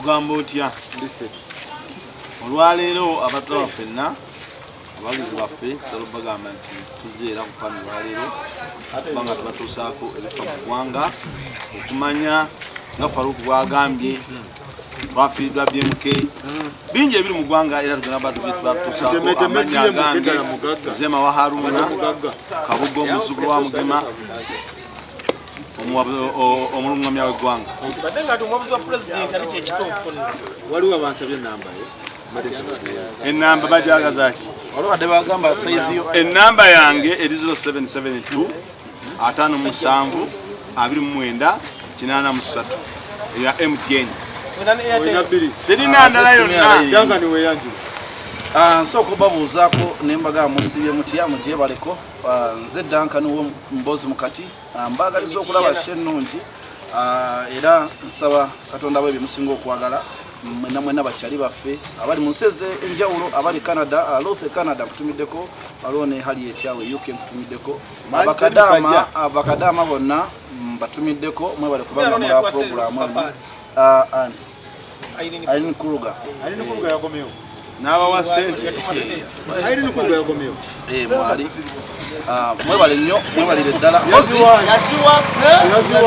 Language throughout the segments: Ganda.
Ogamba otya? Olwaleero abatulaba ffenna, abawagizi baffe, tusobola bagamba nti tuzze era ku pano olwaleero kubanga tubatuusaako ebifa mu ggwanga. Okumanya nga Faruku bwagambye, twafiiriddwa BMK, bingi ebiri mu ggwanga, era tugenda ba tubatuusaako. Amannya agange Zema wa Haruna Kabugo, omuzzukulu wa Mugema, omulungamya w'eggwanga. Badde nga ati omuwabuzi wa pulezidenti ali kyekituufu nno. Waliwo abansabye enamba ye. Enamba bajagaza ki? Waliwo badde bagamba sayizi yo. Enamba yange eri 0772 57 29 83, eya MTN. Olina ne Olina Airtel. bbiri. Sirina ndala yonna. Duncan, weeyanjula. Ah, nsooka obabuuzaako ne mbagamba musibye mutya, mugyebaleko. Ah, nze Duncan wo Mbozi Mukati. Ah, mbaagaliza okulaba show ennungi. Ah, era nsaba Katonda bwe byemusinga okwagala mwena mwena bakyali baffe abali mu nsi ez'enjawulo, abali Canada, Ruth e Canada nkutumiddeko, waliwo ne Harriet awe UK nkutumiddeko, abakadaama, abakadaama bonna mbatumiddeko, mwebale kubanga mulaba puroguramu eno. Ah, ani? Irene. Irene Kruger. Irene Kruger yakomyewo. N'abawa sente. Yatuma ssente. Irene Kruger yakomyewo. Eh, mwali. Ah, mwebale nnyo, mwebalire ddala. Mpozi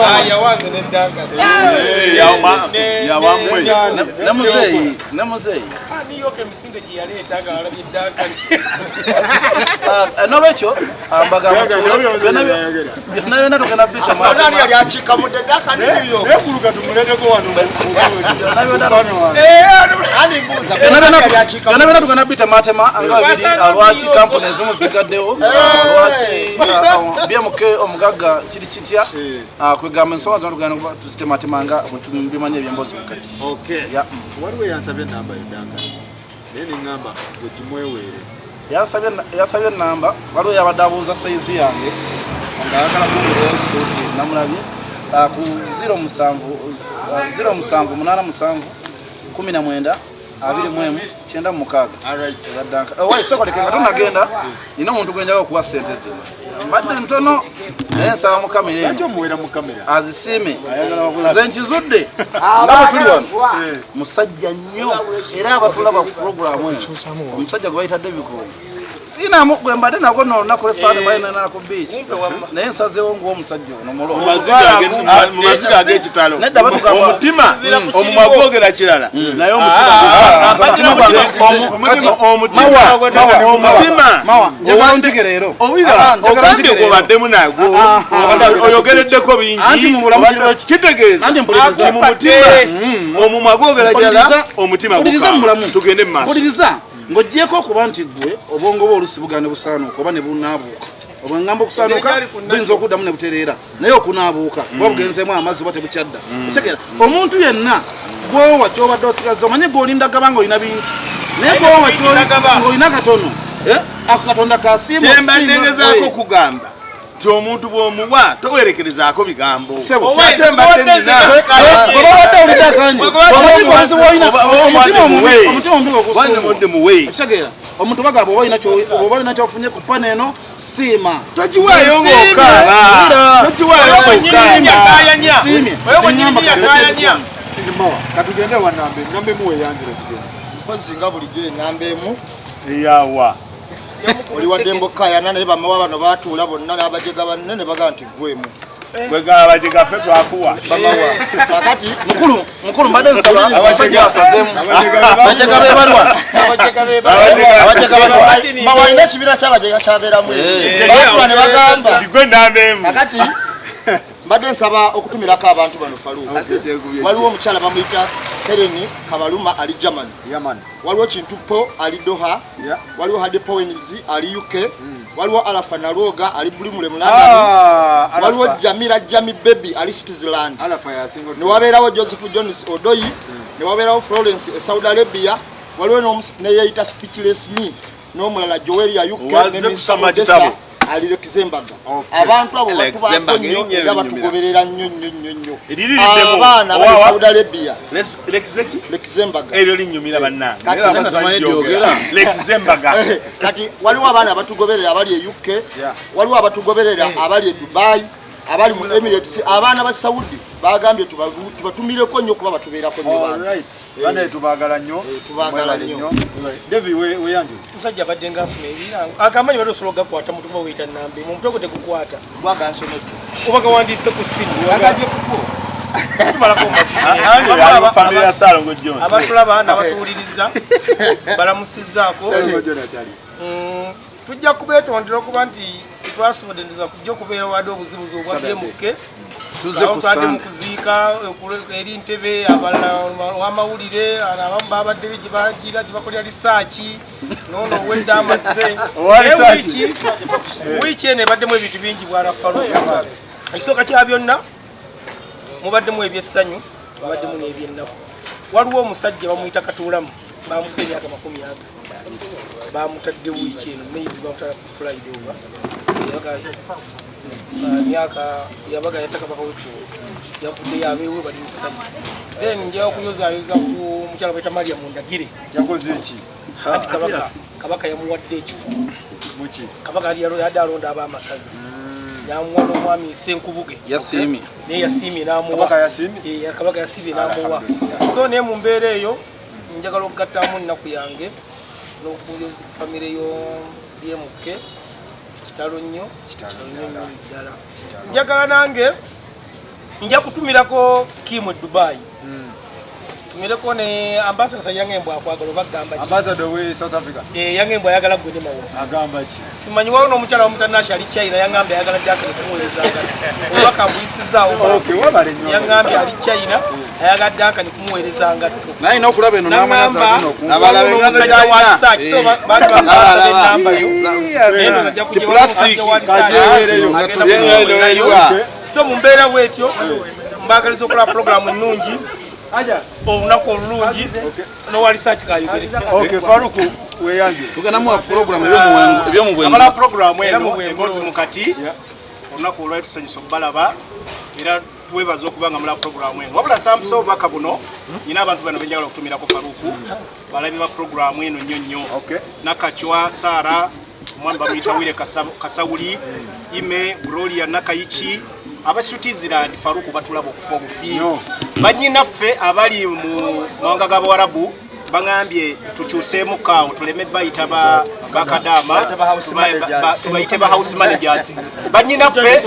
Ah, yawanze ne Duncan. Yawammwe. Ne muzeeyi, ne muzeeyi. Ah, New York emisinde gye yaleeta nga alabye Duncan. Ah, nolwekyo, ah, mbagamba Yagala, byonna yagala. byonna byonna tugenda bita. Nani yali akiikamudde Duncan New York? Naye Kruger tumuleeteko wano. Byonna byonna Ani mbuuza, byonna nani byonna yali akiikamudde? Byonna byonna tugenda bitematema nga babiri. Twasanga Lwaki New York. kampuni ezimu zigaddewo? Lwaki BMK omugagga kiri kitya? Ah, kwegamba ensonga zonna tugenda kuba zitematema nga bwe tubimanyi ebyembozi mukati. Okay. Ya. Waliwo eyansabye enamba yo, Duncan, naye neŋŋamba gwe gimweweere. Yasabye enamba. Waliwo yabadde abuuza sayizi yange ng'ayagala kungulirayo suuti, namulabye. Ah, ku 07 0787 19 21 96. Alright. Sokoleke nga tonagenda, nina omuntu gwenjaga okuwa sente zino, mbadde ntono, naye nsaba mu kamera Lwaki eno omuweera mu kamera? azisiime. Nze nkizudde nga bwe tuli wano, musajja nnyo, era abatulaba ku puroguramu eno, omusajja gwe bayita Debiko siinamu gwe mbadde nagwo nno olunaku lwesaande mbalinana ku beach, naye nsazeewo ng'omusajja ono mulo. Mu maziga ag'ekitalo. Nedda, batugamba Omutima Sinziira ku omumwa kiriwo. gwogera kirala, naye omutima Omutima gwange kati omutima Mawa, Mawa, omutima Mawa, njagala onjige leero. Owulira? Ah, njagala Ogambye onjige leero. gwobaddemu nagwo, oyogereddeko bingi. Anti mu bulamu kiriwo Kitegeeza Nange mpuliriza. nti mu mutima omumwa gwogera kirala, Mpuliriza. omutima Mpuliriza mu bulamu. gukaaba. Tugende mu maaso. Mpuliriza, ng'oggyeko okuba nti ggwe obwongo bwo olusi bugenda ne busaanuuka oba ne bunaabuuka, oba ngamba okusaanuuka Engeri gyali ku buyinza okuddamu ne butereera, naye okunaabuuka buba bugenzeemu amazzi oba tebukyadda. Otegeera, omuntu yenna gwowa kyobadde osigaza, omanye gweolinda gaba nga olina bingi, naye gwowa Gaba. ng'olina katono, eh, ako Katonda kasiima. Kyembadde Okusinga- ngezaako okugamba nti omuntu bw'omuwa towerekerezaako bigambo. Ssebo. Ate mbadde nina Bw'oba obadde owulidde akanye, omanyi gwe obuzibu olina omutima omubi, omutima omubi Wandimudde muwe. Okitegeera, omuntu bagamba oba olina kyofunye ku pana eno, siima. Tokiwaayo Nsiimye, ng'okaaba. wulira. Tokiwaayo Oyo mwennyini ng'okaaba. yakaayanya. Nsiimye. Oyo mwennyini Neŋŋamba kati yakaayanya. Mawa, katugende wa namba emu. Namba emu, weeyanjula, tugende. Mpozi nga bulijjo enamba emu. Eyawa? Oli waddembe okukayana, naye bamawa bano batuula bonna n'abajega banne ne bagaa nti gwemu. Bwegaba gye twakuwa. Bamawa kakati. Mukulu, mukulu, mbadde nsaba abasajja basazeemu. Bajega be balwa. Abajega be Abajega balwa. Mawa alina ekibiina kyabajega kyabeeramu, batuula ne bagamba Gwe namba emu. Kakati mbadde nsaba okutumirako abantu bano, Faluuku. Waliwo omukyala bamuyita Helen Kabaluma, ali Germany. Yaman. Waliwo Kintu Po, ali Doha. Waliwo Hadi Powens, ali UK. Waliwo Alafa Nalwoga, ali Bulimule mu London. Ah, Waliwo Alafa. Jamira Jami Baby, ali Switzerland. Alafa yasinga. Newabeerawo Joseph Jones Odoyi, newabeerawo Florence e Saudi Arabia. Waliwo neyeyita Speechless Me, n'omulala Joelia UK, Wazze ne Mr. kusoma Odessa kitabo. ali Luxembourg. Okay. Abantu abo Luxembourg, batubaako nnyo erinnya era erinyumira. batugoberera nnyo nnyo nnyo nnyo. Eririddemu. Abaana abali Owawa? Saudi Arabia. Lexeki. Luxembourg. Eryo linyumira bannange. Kati- Lyogera. Lexembaga. Kati waliwo abaana abatugoberera abali e UK, waliwo abatugoberera abali e Dubai. Abali mu Emirates, abaana ba Saudi bagambye tubatumireko nnyo kuba batubeerako nnyo bantu. Alright. Bane tubaagala nnyo. Tubaagala Mwebale nnyo. Devi weyanjule. Omusajja abadde ng'asoma ebirango akamanyi badde osobola ogakwata mutu kuba weyita namba emu omutwe gwo tegukwata Gwaga nsomedde. Oba gawandiise ku ssimu. Agajje kuko. Tumalako omazzi. Ali mu family ya Ssalongo John. Abatulaba n'abatuwuliriza balamusizzaako. Ssalongo John akyali. Tujja kubeetondera okuba nti tetwasobodde ndoza kujja okubeera wadde obuzibuzi obwa BMK. Tuzze ku Twabadde mu Sunday. kuziika eri Ntebe, abalala w'amawulire, abamu babadde gye bagira gye bakolera lisaaki, noono owedde amazze. Owa Naye lisaaki? Wiiki eno ebaddemu ebintu bingi bwana Farouk. Ekisooka kya byonna mubaddemu ebyessanyu, mubaddemu n'ebyennaku. Waliwo omusajja bamuyita Katuulamu, bamusiba emyaka 20. Bamutadde wiiki eno, maybe bamutadde ku Friday oba. Emyaka yabaga yatta Kabaka w'Ettoro. Yavuddeyo abeewe bali mu ssanyu. Then nja okuyozaayoza ku mukyala bayita Maria Mundagire. Yakoze ki? Anti Kabaka yamuwadde ekifo. Muki? Kabaka yali yadde alonda ab'amasaza. N'amuwa n'omwami Ssenkubuge. Yasiimye. Naye yasiimye n'amuwa. Kabaka yasiimye? Kabaka yasiimye n'amuwa. So naye mu mbeera eyo njagala okugattamu ennaku yange n'okuyoza famire yo BMK. Kitalo nnyo, Kitalo kitalo nnyo ddala. ddala. Njagala nange nja kutumirako Kim e Dubai. Tumireko ne ambassador Yangembwa akwagala oba gamba ki? Ambassador we South Africa. Yangembwa ayagala gwe ne Mawa. Agamba ki? Simanyi waliwo n'omukyala wa Mutanasha ali China yangambye ayagala Duncan kumuweereza ngatto. Obubaka mbuyisizaawo. Okay, wabale nnyo. Yangambye ali China ayagala Duncan kumuweereza ngatto. Naye alina okulaba eno n'amanya Nangamba, z'agenda okumpa. Abalala waliwo engatto n'omusajja wa gy'alina. research, so baali bamusaba ennamba yo. Naye ndowooza ajja kujja Ki plastic. waliwo omusajja wa research. Kajeweereyo. Agenda Ye- kumuweererayo. ye- So mu mbeera bw'etyo mbaagaliza okukola pulogulaamu ennungi, olunaku olulungi, n'owa research kayogere. Okay, Farouk weyanjule. Tugenda muwa pulogulaamu eby'omubwengu. Abala pulogulaamu Era eno mu bwengu. emboozi mukati olunaku olwali tusanyusa okubalaba era twebaza okuba nga mulaba pulogulaamu eno. Wabula nsampisa obubaka buno, nyina abantu bano benjagala okutumirako Faruku, balabi ba pulogulaamu eno nnyo nnyo. Okay. Nakachwa Sara, omwami bamuyita Wire Kasawuli, Ime Gloria Nakayichi, aba Switzerland Faruku batulaba okufa obufi. Nnyo. Bannyinaffe abali mu mawanga g'Abawarabu baŋambye tukyuseemu kaawo tuleme bayita bakadaama, Bayita ba house managers. tubayite ba house managers. Bannyinaffe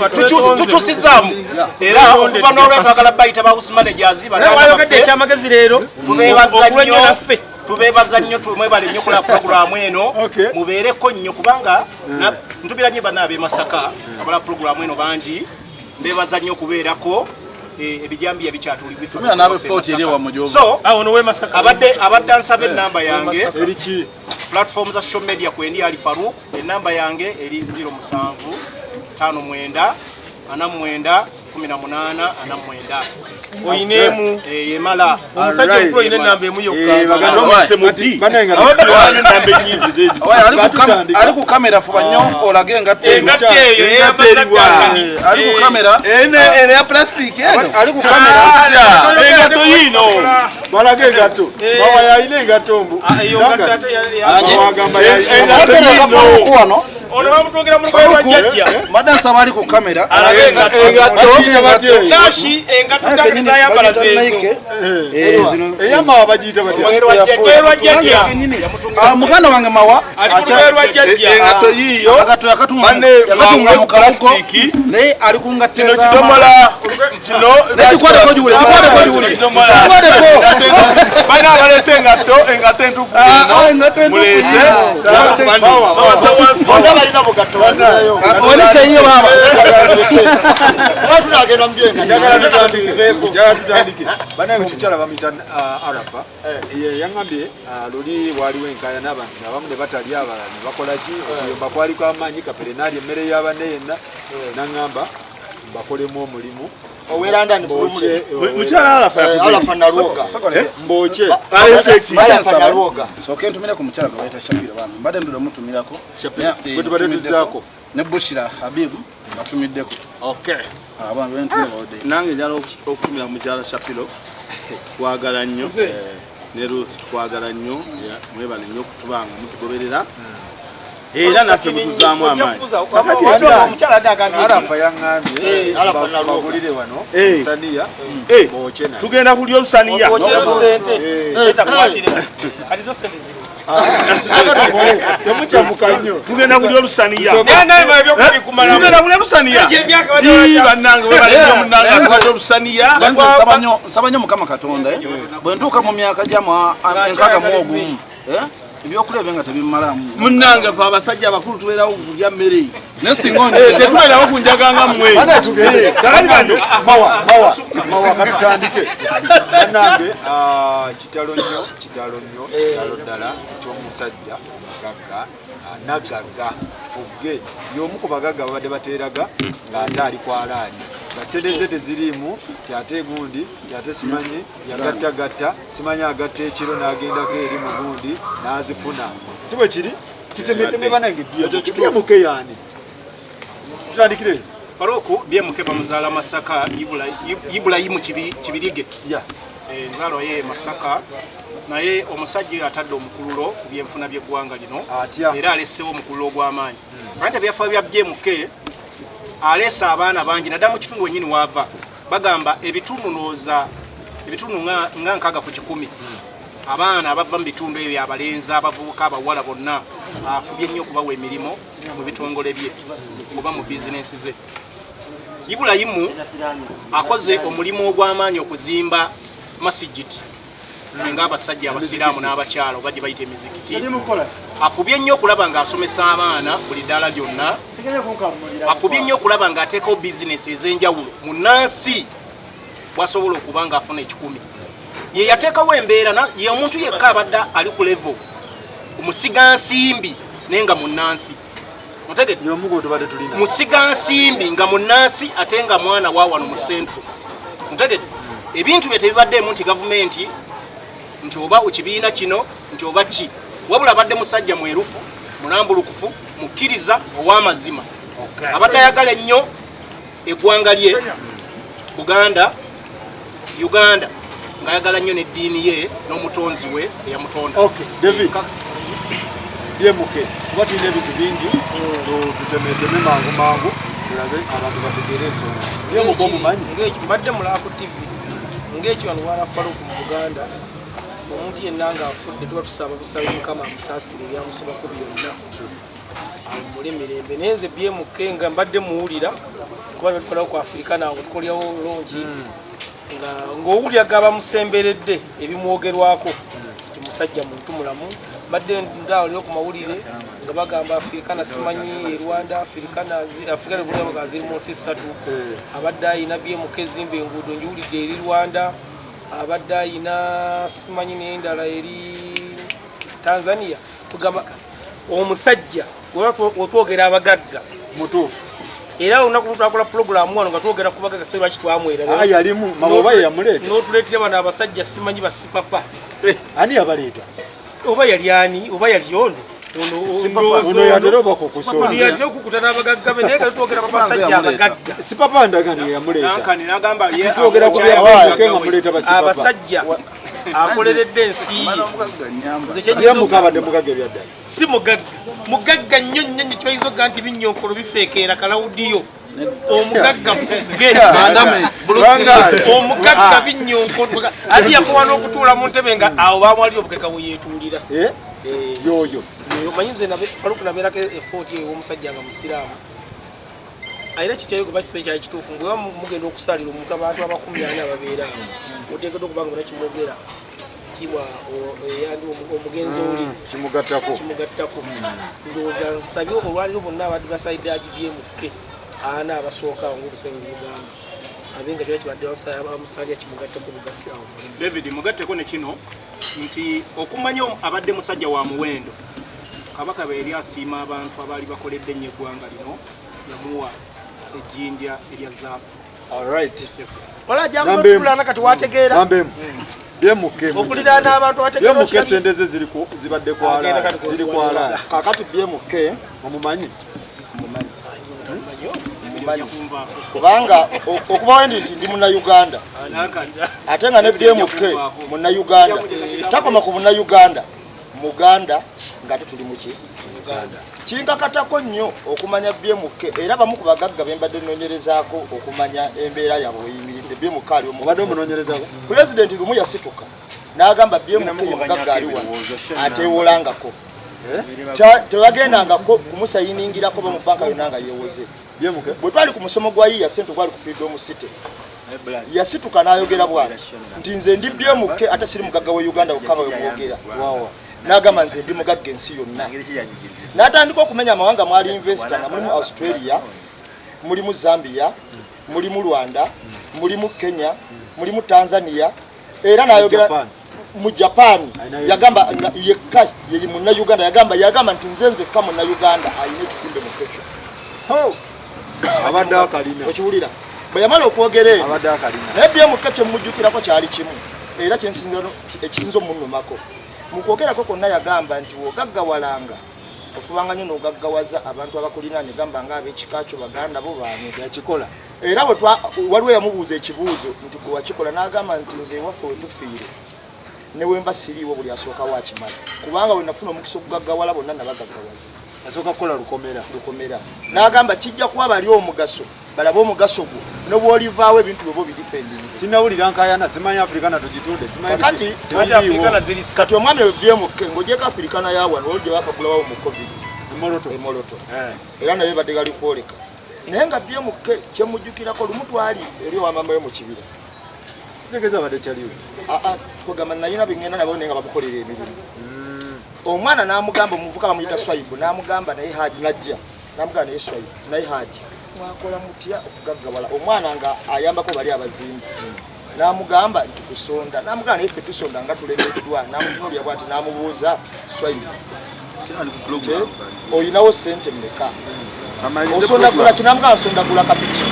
tukyusizaamu era okuva n'olwe twagala bayita ba house managers, Naye baganda wayogedde baffe. ekyamagezi leero Tubeebaza okulwa nnyo ennyo naffe. Tubeebaza nnyo, tumwebale nnyo okulaba pulogulaamu eno. Okay. Mubeereko nnyo kubanga ntubira nnyo banna ab'e Masaka abalaba pulogulaamu eno bangi, mbeebaza nnyo okubeerako. Ebijambiya bikyatuli Tumira n'ab'e Fort eri ewammwe gy'ova. So, Awo no w'e Masaka. abadde ansaba ennamba yange. Eri ki? Platform za social media kwendi Ali Farouk, ennamba yange eri zero musanvu ttaano mwenda ana mwenda kumi na munaana ana mwenda. Oyineemu. Yemala. Omusajja Alright. omukulu olina ennamba emu yokka. Baganda Omukise mu D. Bane nga Abadde balina ennamba ennyingi z'egi. Oya, ali ku kamera fuba nnyo olage engatto eno. Engatto eyo Engatto eyambaza eriwa. Duncan. Ali ku kamera. Eno ya plastic eno. Ali ku kamera. Engatto yiino. Balage engatto. Mawa yalina engatto mbu. Ah, eyo ngatto ate Anje. Mawa agamba yalina Engatto Engatto yiino. Faruku wano. Ono bamutwongera mu lugoye lwa Faruku, jjajja. mbadde nsaba ali ku kamera. Alabe engatto. Engatto. Engatto. Nashi engatto Naye Duncan kenyini zayambala bagiyita zeezo. Nike. Zino Eyamawa bagiyita batya? Lugoye lwa jjajja. Lugoye lwa jjajja. Nange kenyini. Muganda wange Mawa Ali ku lugoye lwa jjajja. Engatto yiiyo. Akato Banne yakatunga mu kafuko. plastic. Naye ali ku ngatto Kino ez'amaanyi. kidomola. Kino Naye kikwateko giwule, kikwateko giwule. Kidomola. Kikwateko. Bana abaleeta engatto entuufu Engatto entuufu Muleete. yiino. Bonna balina bugatto bazzeeyo. Oleka eyiyo baaba. Oba tunaagenda mu byenga, Njagala njagala tutandike. tubiveeko. Njagala tutandike. Bannange omukyala bamuyita Arafa. Ye yaŋŋambye luli waaliwo enkaayana n'abantu abamu ne batalya, abalala ne bakola ki? Okuyomba kwali kw'amaanyi, Kapere n'alya emmere ya banne yenna. N'aŋŋamba mbakolemu omulimu. Oweranda ni Mbokye, Bulumule. Mukyala Arafa yakoze Arafa Nalwoga. Mbokye. Alese ki? Arafa Nalwoga. Sooke ntumire ku mukyala gwe bayita Shapiro bambi. Mbadde ndudde mutumirako. Shapiro. Naye, Gwe tubadde ntumiddeko. tuzzaako. Ne Bushira Habibu batumiddeko. Okay. Abantu bentumire baweddeyo. Nange njagala okutumira mukyala Shapiro, tukwagala nnyo, ne Ruth tukwagala nnyo, mwebale nnyo okutubanga mutugoberera. Era naffe mutuzaamu amaanyi. Omukyala adde agambye Arafa yaŋŋambye Eh, Arafa Nalwoga. bagulire wano Eh. saniya Eh, bookye nayo. Tugenda kulya olusaniya. Okyeyo sente Eh. etakukwatire kati zo sente ziri. Temukyamuka nnyo. Tugenda kulya olusaniya. Naye naye ebyokuba bikumalamu. Tugenda kulya olusaniya. Egyo emyaka Ii, bannange webale nnyo munnange atuwadde olusaniya. Nze nsaba nnyo Mukama Katonda, eh, bwe ntuuka mu myaka gyamu 61, eh, ebyokulya ebyo nga tebimmalamu. Munnange fe abasajja abakulu tubeerawo kulya mmere. Naye singa Eh, tetubeerawo ku njaga nga mmwe. Bana tugende. Kakati bano Mawa, mawa, mawa katutandike. Bannange, kitalo nnyo, kitalo nnyo, kitalo ddala eky'omusajja omugagga, naggagga Fugge. Y'omu ku bagagga babadde bateeraga ng'ate ali kwalaali. Nga ssente ze teziriimu, ti ate gundi, ti ate simanyi, yagattagatta, simanyi agatta ekiro n'agendako eri mu gundi n'azifuna. Si bwe kiri? Tutemeteme bannange BMK yaani? Tutandikire. Faruku BMK bamuzaala Masaka, Ibulayimu Kibirige. Yeah. Enzaalwa ye Masaka, naye omusajja oyo atadde omukululo ku byenfuna by'eggwanga lino. Atya? Era aleseewo omukululo ogw'amaanyi. Anti ebyafa bya BMK aleese abaana bangi naddala mu kitundu wennyini waava. Bagamba ebitundu ndowooza ebitundu nga 60% abaana abava mu bitundu ebyo, abalenzi, abavubuka, abawala bonna afubye nnyo okubawa emirimu mu bitongole bye oba mu bizinensi ze. Ibulayimu akoze omulimu ogw'amaanyi okuzimba masigiti ng'abasajja abasiraamu n'abakyala oba gye bayita emizikiti. Afubye nnyo okulaba ng'asomesa abaana buli ddaala lyonna. Afubye nnyo okulaba ng'ateekawo bizinesi ez'enjawulo mu nnansi bw'asobola okuba ng'afuna ekikumi. Ye yateekawo embeera ye omuntu yekka abadde ali ku level omusigansimbi naye nga munnansi. Otegedde? Y'omu gwe tubadde tulina. Musigansimbi nga munnansi ate nga mwana wa wano mu Central. Otegedde? Ebintu bye tebibaddeemu nti gavumenti nti oba ekibiina kino nti oba ki, wabula abadde musajja mwerufu, mulambulukufu, mukkiriza ow'amazima. Abadde ayagala ennyo eggwanga lye Buganda, Uganda, ng'ayagala nnyo n'eddiini ye n'omutonzi we eyamutonda. Okay, David. BMK, kuba tulina ebintu bingi, tutemeteme mangu mangu, tulabe abantu bategeere ensonga. BMK omumanyi? Ng'ekyo mbadde mulaba ku TV ng'ekyo wano wala Faruku mu Buganda, omuntu yenna ng'afudde tuba tusaba busabe Mukama amusaasire ebyamusobako byonna awummule mirembe. Naye nze BMK nga mbadde muwulira kuba tukolawo ku Afirika nange tukolerawo lonki nga ng'owulira gaba musemberedde ebimwogerwako nti musajja muntu mulamu. Mbadde ndawulira ku mawulire nga bagamba Afirikana simanyi e Rwanda, Afirikana Afirikana ziri mu nsi ssatu. Abadde ayina BMK ezimba enguudo njiwulidde eri Rwanda, abadde ayina simanyi n'endala eri Tanzania. Tugamba omusajja wetwogera abagagga mutuufu. Era olunaku lumu twakola pulogulaamu wano nga twogera ku bagagga, simanyi lwaki twamwera. Ah, yalimu mama oba ye yamuleeta? N'otuleetera bano abasajja simanyi basipapa. Ani yabaleeta? Oba yali ani, oba yali ono. Ono yatera oba kukusa Ono yatera okukuta n'abagagga be, naye nga twogera ku basajja abagagga. Sipapa ndagano ye yamuleeta. Duncan n'agamba ye Twogera ku amukyaye bya BMK nga muleeta basipapa. Abasajja akoleredde ensi ye. Nze kyenyiza BMK abadde mugagga ebyaddala. Si mugagga, mugagga nnyo nnyo nnyo, kibayinza okugaa nti binnyonkolo bifeekeera kalawudiyo. Omugagga Fugge. Omugagga binnyonkolo ate yakowa n'okutuula mu ntebe nga awo bamwalira obukeka bwe yeetuulira. Eh? Yoyo. Omanyi nze Faruku nabeerako efooti ew'omusajja nga musiraamu. Alina kityayo kuba kisibe kyali kituufu ngwe mugenda okusalira omuntu abantu 40 ababeera awo. Oteekeddwa okuba nga bonna kimwogera kibwa eyandi omugenzi oli Kimugattako. Kimugattako. Ndowooza nsabye olwaliro bonna abadde basalidde BMK ana abasooka awo ng'obusebe bugamba abe nga kyona kibadde bamusalira kimugattako bugasi awo. David mugatteko ne kino nti okumanya abadde musajja wa muwendo. Kabaka bwe yali asiima abantu abaali bakoledde ennyo eggwanga lino, yamuwa ejjinja erya zaabu. All right. Wala ajja Namba emu. kutulana kati wategeera. Namba emu. BMK. Okuliraana abantu abategeera BMK okirabye. sente ze ziri ku zibadde ku Agenda alaali. kati Ziri ku alaali. Kakati BMK Omumanyi? Mumanyi. Kubanga okuba wendi nti ndi munnayuganda ate nga ne BMK munnayuganda, takoma ku munnayuganda, Muganda ng'ate tuli muki Uganda. Kinkakatako nnyo okumanya BMK, era bamu ku bagagga be mbadde nnoonyerezaako okumanya embeera yaabwe weyimiridde. BMK ali omu. Obadde omunoonyerezako? Pulezidenti lumu yasituka n'agamba BMK ye mugagga ali wano ateewolangako. Tebagendangako kumusayiningirako ba mu banka yonna nga yeewoze. BMK? Bwe twali ku musomo gwa Yiiya Ssente ogwali ku Freedom City, yasituka n'ayogera bw'ati nti nze ndi BMK ate siri mugagga wa Uganda wokka nga we mwogera. N'agamba nze ndi mugagga ensi yonna. N'atandika okumenya amawanga mwali investor nga mulimu Australia, mulimu Zambia, mulimu Rwanda, mulimu Kenya, mulimu Tanzania, era n'ayogera Japan. mu Japan. Alinayo Yagamba nga yekka ye Munnayuganda, yagamba nti nze nzekka Munnayuganda alina ekizimbe mu Tokyo. Abadde akalina. Okiwulira? Bwe yamala okwogera ebyo, Abadde akalina. naye BMK kyemujjukirako kyali kimu, era ekisinza omunnumako mu kwogerako kwonna, yagamba nti wogaggawalanga ofubanga nnyo n'ogaggawaza abantu abakulinaanye, gamba nga ab'ekika kyo, baganda bo, baani. Yakikola. Era waliwo yamubuuza ekibuuzo nti gwe wakikola, n'agamba nti nze ewaffe wetufiire ne wemba siriiwo buli asookawo akimala, kubanga we nafuna omukisa okugaggawala bonna nabagaggawaza. Asooka kukola lukomera. Lukomera. N'agamba kijja kuba bali omugaso balabe omugaso gwo nobwolivaawo ebintu byoba obidifendinze. Sinawulira nkayana, simanyi Africana tugitunde, simanyi Kakati, Ate Africana ziri ssatu. Kati omwami oyo BMK ng'ogyeko Africana ya wano, waliwo gye bakagulawo mu COVID. Emoloto. Emoloto. Era naye badde gali kwoleka. Naye nga BMK kyemujjukirako, lumu twali eri owa maama we mu kibira. Kitegeeza abadde kyaliwo. Aa, kugamba nayina bengenda nabo naye nga bamukolera emirimu. Omwana n'amugamba, omuvuka bamuyita Swaibu, n'amugamba naye Haji najja, n'amugamba naye Swaibu, naye Haji mwakola mutya okugaggawala? Omwana nga ayambako bali abazimba. N'amugamba nti kusonda, n'amugamba naye ffe tusonda nga tulemeddwa. N'amutunuulira bw'ati n'amubuuza, Swaibu, oyinawo ssente mmeka? Osonda gula ki? N'amugamba nsonda gula kapiki.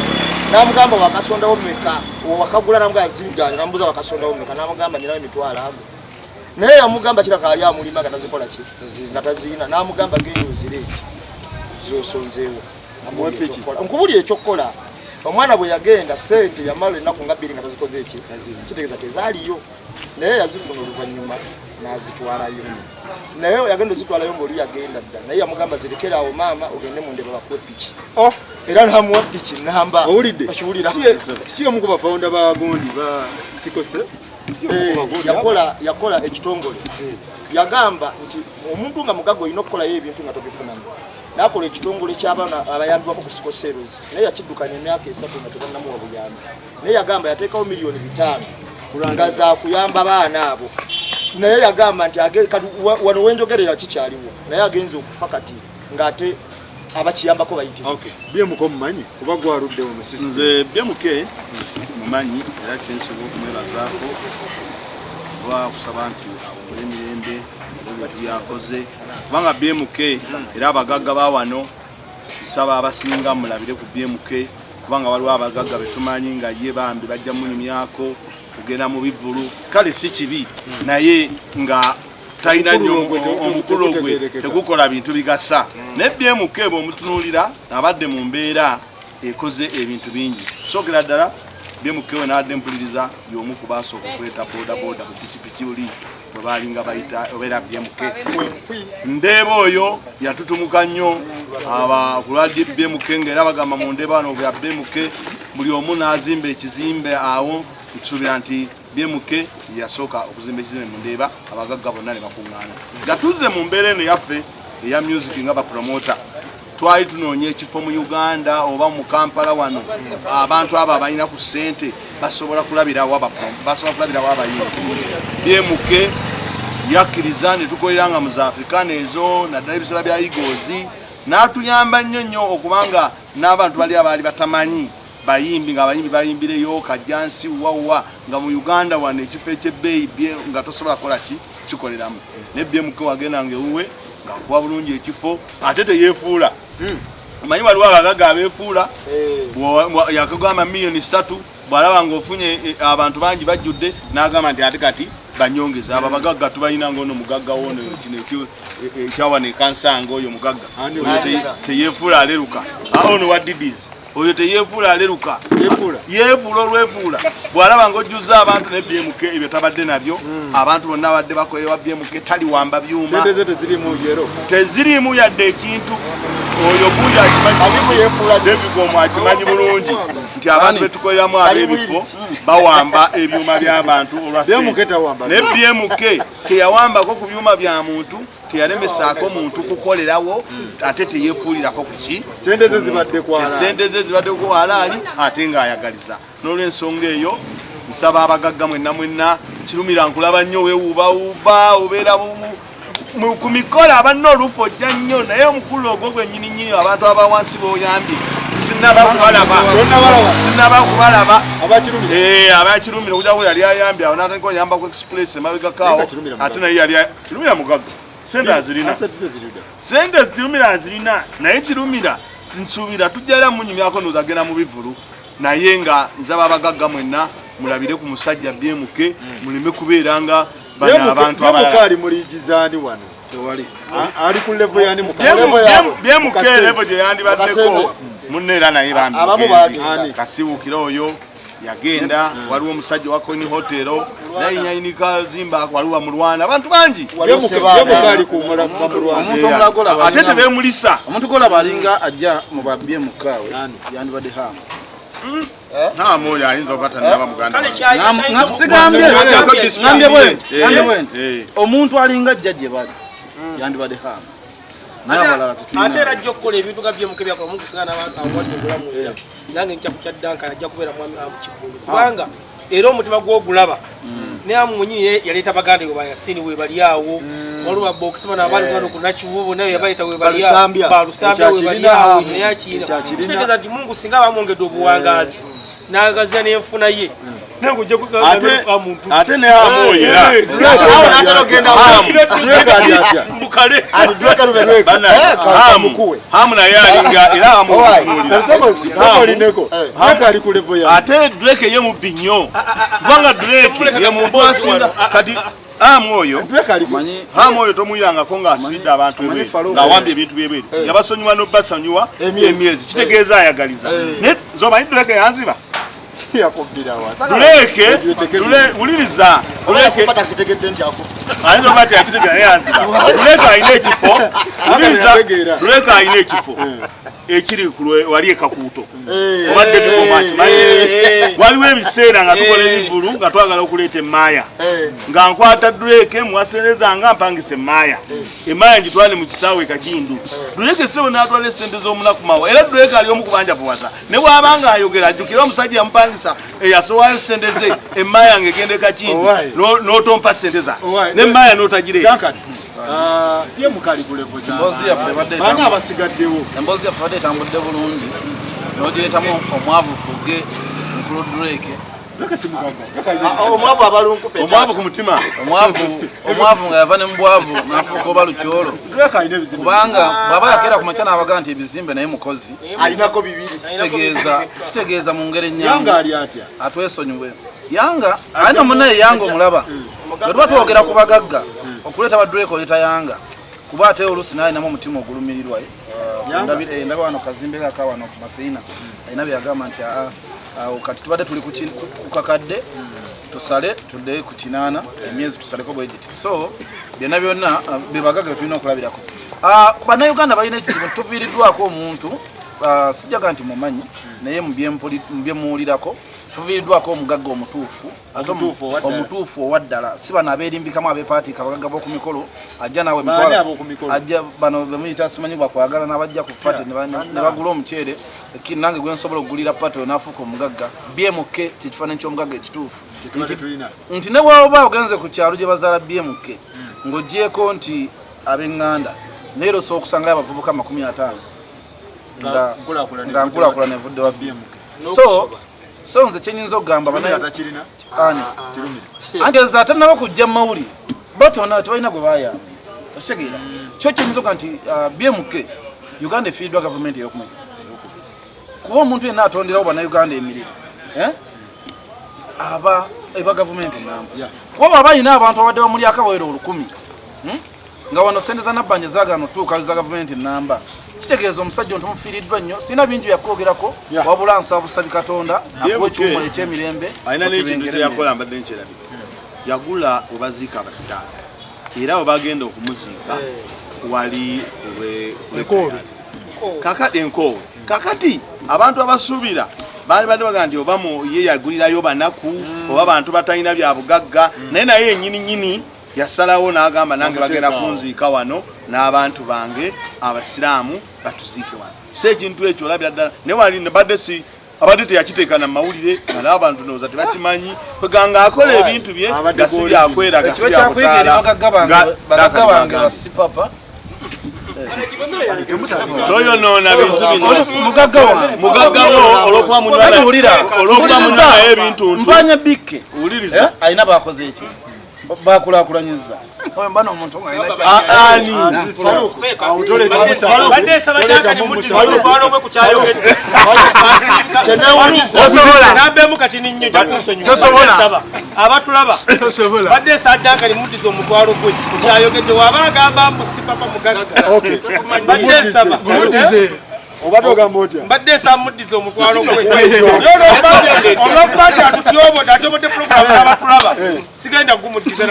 N'amugamba wakasondawo mmeka? Wakagula? N'amugamba zinganya. N'amubuuza wakasondawo mmeka? N'amugamba nyinawo emitwalo ago. Naye yamugamba kiraka ali amulima nga tazikola ki, nga tazirina. N'amugamba genda ozireeti zosonzeewo, nkubuli ekyokukola. Omwana bwe yagenda sente yamala ennaku nga 2 nga tazikoze eki, kitegeeza tezaaliyo, naye yazifuna oluvannyuma n'azitwalayo. Naye yagenda ozitwalayo ng'oli yagenda dda, naye yamugamba zirekere awo maama, ogende mu ndeba bakuwe piki. Oh. Era n'amuwa piki namba. Owulidde? Okiwulira? Si omu ku bafawunda ba gundi ba sikose? Yakola ekitongole. Yagamba nti omuntu nga mugagga olina okukolayo ebintu nga tobifunamu. N'akola ekitongole ky'abaana abayambibwako ku sickle cells, naye yakiddukanya emyaka 3 nga tebannamuwa buyambi. Naye yagamba yateekawo 5 miliyoni nga zakuyamba baana abo. Naye yagamba nti kati wano wenjogerera kikyaliwo, naye agenze okufa kati ng'ate abakiyambako bayitirivu. BMK omumanyi kuba gwaluddewo mu system. Nze BMK mumanyi, era kyensinga okumwebazaako oba okusaba nti awummule emirembe ebintu byakoze, kubanga BMK era abagagga ba wano nsaba abasinga mulabire ku BMK, kubanga waliwo abagagga betumanyi nga ye bambi bajja munyumyako kugenda mu bivulu. Kale si kibi, naye nga talina nnyo Omukululo gwe omukululo gwe tegutegeerekeka. Tegukola bintu bigasa. Naye BMK bw'omutunuulira abadde mu mbeera ekoze ebintu bingi. Sookera ddala BMK we naadde mpuliriza y'omu ku baasooka okuleeta boda boda ku pikipiki buli bwe baalinga bayita obeera BMK Ndeeba oyo yatutumuka nnyo aba ku lwa BMK, ngaera bagamba mu Ndeeba wano bya BMK, buli omu n'azimba ekizimbe awo. Nsuubira nti BMK yasooka okuzimba ekizimbe mu Ndeeba, abagagga bonna ne bakuŋŋaana. Nga tuzze mu mbeera eno yaffe eya music nga bapromota, twali tunoonya ekifo mu Uganda oba mu Kampala wano abantu abo abalina ku ssente basobola kulabirawo basobola kulabirawo abayimbi. BMK yakkiriza ne tukolera nga mu za Africana ezo, naddala ebiseera bya Eagles, n'atuyamba nnyo nnyo okubanga n'abantu bali abaali batamanyi bayimbi, nga abayimbi bayimbireyo Kajjansi wawa, nga mu Uganda wano ekifo ekyebbeeyi nga tosobola kukola ki kikoleramu. Naye BMK wagendanga ewuwe nga nkuwa bulungi ekifo, ate teyeefuula. Omanyi waliwo abagaga abeefuula, yakugamba 3 miliyoni, bw'alaba ng'ofunye abantu bangi bajjudde n'agamba nti ate kati banyongeza. Abo abagagga tubalina, ngaono mugagga wono kino ekyawana ekansanga oyo mugagga. Ani Oyo oyo? Teyeefuula, aleruka. Ono wa Didis. Oyo teyeefuula, aleruka. Yeefuula olwefuula bw'alaba ng'ojjuzza abantu ne BMK ebyo tabadde nabyo. Abantu bonna abadde bakolewa BMK taliwamba byuma. Sente ze tezirimu yero. Teziriimu yadde ekintu. Oyo gundi akimanyi, David Gomo akimanyi bulungi nti abantu betukoleramu ab'ebifo bawamba ebyuma by'abantu olwa BMK tawamba. Ne BMK teyawambako ku byuma bya muntu, teyalemesaako muntu kukolerawo, ate teyefuulirako ku ki. Sente ze zibadde ku alaali. Sente ze zibadde ku alaali ate ng'ayagaliza. N'olwensonga eyo nsaba abagagga mwenna mwenna, Kirumira nkulaba nnyo, weewuubawuuba, obeera ku mikolo abanna olufu ojja nnyo, naye omukulu ogwo gwennyini nnyini abantu abawansi b'oyambye sinaba kubalaba, sinaba kubalaba. Abakirumira okujjako yali ayambye awo n'atandika oyamba ku express emabegako awo, ate naye yali Kirumira mugagga, sente azirina, sente Kirumira azirina, naye Kirumira nsuubira tujja era munyumyako, ndowooza agenda mu bivulu. Naye nga nzaba abagagga mwenna mulabire ku musajja BMK, muleme kubeera nga bano abantu abalala. Ali muligizaani wano? Tewali. Ali ku level yani mu BMK level gye yandibaddeko munne era naye bambi Kasiwukira oyo yagenda. Waliwo omusajja wa Coin Hotel naye nyayinika zimba, waliwo bamulwana, abantu bangi. Omuntu omulala golaba ate tebemulisa. Omuntu golaba alinga ajja mu ba BMK we yandibadde Hamu. Hamu oyo ayinza okuba tannaba muganda. Sigambye, ngambye bwe nti, ngambye bwe nti omuntu alinga ajja gye bali yandibadde Hamu, naye abalala tetulina. Ate era ajja okukola ebintu nga BMK byakola omuntu singa awadde obulamu, era nange nkya kukya Danka ajja kubeera mwami Amu Kiggundu, kubanga era omutima gw'ogulaba naye Amu mwenyini yaleeta baganda we bayasini we bali awo, waliwo babokisi bano abali wano ku Nakivubo naye yabayita we bali awo, Balusambya we bali awo, naye akirina. Kitegeeza nti Mungu singa bamwongedde obuwangaazi n'agaziya n'enfuna ye, nange ojja kugamba ate ne Hamu oyo era mukale. Hamu naye alinga era Hamu ate Drake ye mubbi nnyo, kubanga Drake ye muntu asinga. Kati Hamu oyo, Hamu oyo tomuyangako ng'asibidde abantu ebweru, ng'awambye ebintu byebweru, yabasonyiwa n'obasonyiwa emyezi, kitegeeza ayagaliza. Naye nze omanyi Drake yanziba. Drake, wuliriza, ayinza okuba teyakitegera, naye yanziba. Drake alina ekifo, wuliriza, Drake alina ekifo ekiri wali ekakuuto obadde tukomakimanyi. Waliwo ebiseera nga tukola ebivulu nga twagala okuleeta emaaya, nga nkwata Drake muwasereza nga mpangisa emaaya, emaaya ngitwale mu kisaawe Kakindu. Drake sebo n'atwala esente z'omunaku mawa. Era Drake ali omu kubanja buwaza, ne bw'aba nga ayogera ajjukire omusajja yamupangisa eyasowayo sente ze, emaaya ng'egenda Ekakindu, n'otompa sente zange n'emaaya n'otagireeta. Emboozi abasigaddewo emboozi yaffe badde etambudde bulungi, n'ogireetamu omwavu fuge mukulu Drake. Omwavu abalunkupe. Omwavu ku mutima. Omwavu, omwavu nga yava ne mu bwavu n'afuuka oba lukyolo, kubanga bw'aba yakeera ku makya n'abaga nti ebizimbe naye mukozi alinako bibiri. Kitegeeza, kitegeeza mu ngeri ennyangu Yanga ali atya? Atwesonyiwe Yanga alina munaye. Yanga omulaba, bwe tuba twogera ku bagagga okuleeta ba Drake, oleeta Yanga, kuba ate oluusi naye alinamu omutima ogulumirirwa. Ndaba wano kazimbe kaka wano ku Masiina alina byagamba nti aa awo kati tubadde tuli ku kakadde, tusale tudde ku 8, emyezi tusaleko bwe giti. So byonna byonna bebagagga betulina okulabirako. Bannayuganda balina ekizibu, tuviiriddwako omuntu, sijjaga nti mumanyi, naye mu byemuwulirako tuviiriddwako omugagga omutuufu, ate omutuufu owaddala, si bano abeerimbikamu abeepaatiika, abagagga b'oku mikolo ajja naawe emitwalo ajja bano bemuyita simanyi bakwagala n'abajja ku party ne bagula omuceere nange gwe nsobola okugulira party oyo n'afuuka omugagga. BMK kyekifaananyi ky'omugagga ekituufu, nti ne bw'oba ogenze ku kyalo gye bazaala BMK, ng'ogyeko nti ab'eŋŋanda, naye era osobola okusangayo abavubuka 50 nga nkulaakulana evudde wa BMK. So nze kyenyinza okugamba ani anti nze ate nabo kujja mu mawulire bo tebalina gwe bayambye, okitegeera? Kyo kyenyinza okuga nti BMK, Uganda efiiriddwa gavumenti eyokumeka, kuba omuntu yenna atonderawo bannayuganda emirimu aba eba gavumenti namba, kuba bwaba alina abantu abadde bamulyako abawera 1000, nga wano sente za nabbanja zagaana otuuka za gavumenti namba. Kitegeeza omusajja ono tumufiiriddwa nnyo. Sirina bingi byakwogerako, wabula nsaba busabi Katonda akuwa ekiwummulo eky'emirembe. Alina n'ekintu kyeyakola mbadde nkyerabira. Yagula we baziika abasiraamu era we bagenda okumuziika wali kakati enkoowe. Kakati abantu abasuubira baali badde bagamba nti oba ye yagulirayo banaku oba bantu batalina bya bugagga, naye yennyini nnyini yasalawo n'agamba nange bagenda kunziika wano n'abantu bange abasiraamu batuziike wano. Si ekintu ekyo olabira ddala naye wali badde si abadde teyakiteeka na mawulire nga n'abantu ndowooza tebakimanyi, kweganga akola ebintu bye nga si byakwera nga si byakutaala. Bagagga bange basipapa toyonoona bintu bino. Mugagga wange mugagga wo olwokuba munywa ebintu mpanya bikke wuliriza alina bakoze eki bakulaakulanyiza mbana omuntu ani Abatulaba badde saddaaka limuddiza omutwalo gwe kukyayogedde waba agamba mbu si papa mugagga badde nsaba obadde ogamba otya mbadde nsaba muddiza omutwalo gwe olwokuba nti atutyobodde atyobodde pulogulaamu n'abatulaba sigenda gumuddiza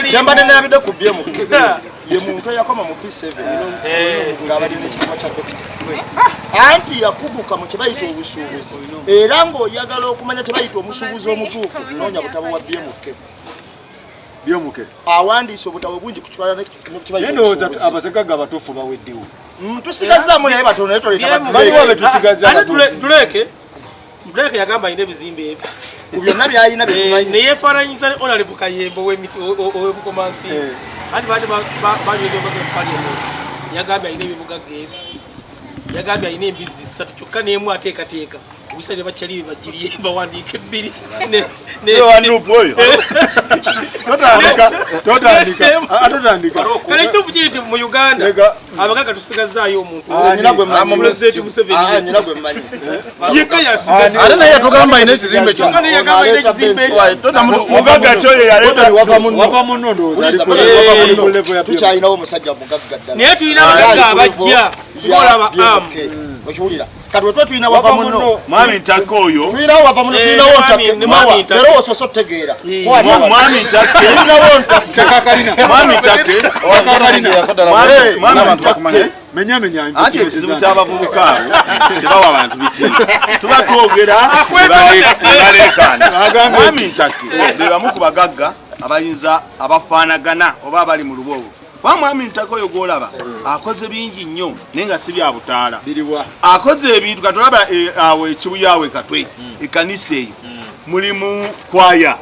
nakyembadde nayabidde ku byemu ye muntu eyakoma mu P7 ng'abadde n'ekitiibwa kya dokita anti yakuguka mu kye bayita obusuubuzi era ng'oyagala okumanya kye bayita omusuubuzi omutuufu noonya butabo wa BMK byomuke awandiise obutabo bungi ku kibalndowooza abasegagga abatuufu baweddewo tusigazaamu naye batono naye baliwo betusigazza Tuleke yagamba alina ebizimbe ebyo ku byonna byalina byetumanyi neyefaananyiza ne Honorable Kayembo ow'Ebukomansi anti baali banywedde mu parliament yagambye alina ebibugagga ebyo yagambye alina embizzi ssatu kyokka n'emu ateekateeka obisa ne bakyali be bagirye bawandiika ebbiri kale ekituufu kiri nti mu Uganda abagagga tusigazaayo omuntu nyina gwe mmanyi yekka yasiga ate naye yatugamba alina ekizimbe kino kyokka naye yagamba alina ekizimbe mugagga kyoyo yaleeta wava munno ndowooza tukyalinawo omusajja mugagga ddala naye tulina abagagga abajja olaba amu okiwulira kati wetwe tulina wava munno mwami Ntake oyo tulinawo wava munno tulinawo Ntake mawa leero osoose otutegeera mwami Ntake tulinawo Ntake mwami Ntake mwami Ntake menyamenya anti ekizibu ky'abavubuka abo tebawa abantu bitiibwa tuba twogera nebaleekaana. Mwami Ntake be bamu ku bagagga abayinza abafaanagana oba abali mu lubo olwo. Kuba mwami Ntake oyo gw'olaba akoze bingi nnyo naye nga si bya butaala akoze ebintu katolaba awo ekibuyawe Katwe ekkanisa eyo mulimu kwaya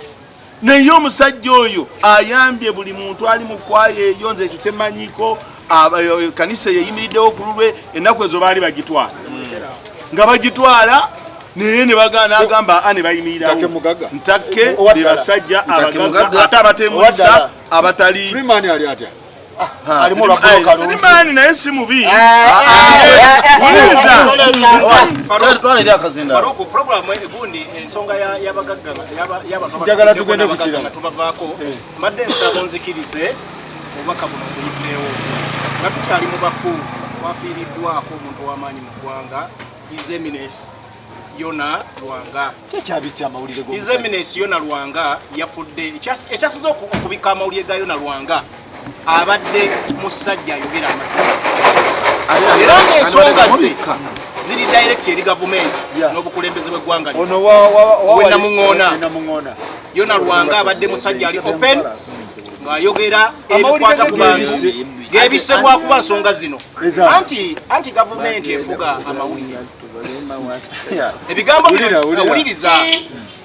naye omusajja oyo ayambye buli muntu ali mu kwaya eyo nze ekyo kyemmanyiko ekkanisa eyo eyimiriddewo ku lulwe ennaku ezo baali bagitwala nga bagitwala naye ne bagaana agamba a ne bayimirirawo Ntake be basajja abagagga ate abatemulisa abatali Freeman ali atya Freeman naye si mubi Faruku programu egundi ensonga y'abagagga y'abantu njagala tugende ku kirala tubavaako mbadde nsaba onzikirize obubaka buno buyiseewo nga tukyali mu bafu twafiiriddwako omuntu ow'amaanyi mu ggwanga His Eminence Yona Lwanga. His Eminence Yona Lwanga yafudde ekyasinze okubika amawulire ga Yona Lwanga abadde musajja ayogera amazima era ng'ensonga ze ziri direct eri gavumenti n'obukulembeze bw'eggwanga we Namuŋŋoona. Yona Lwanga abadde musajja ali open ng'ayogera ebikwata ku bantu gebisse lwakuba nsonga zino anti gavumenti efuga amawulire ebigambo bino wuliriza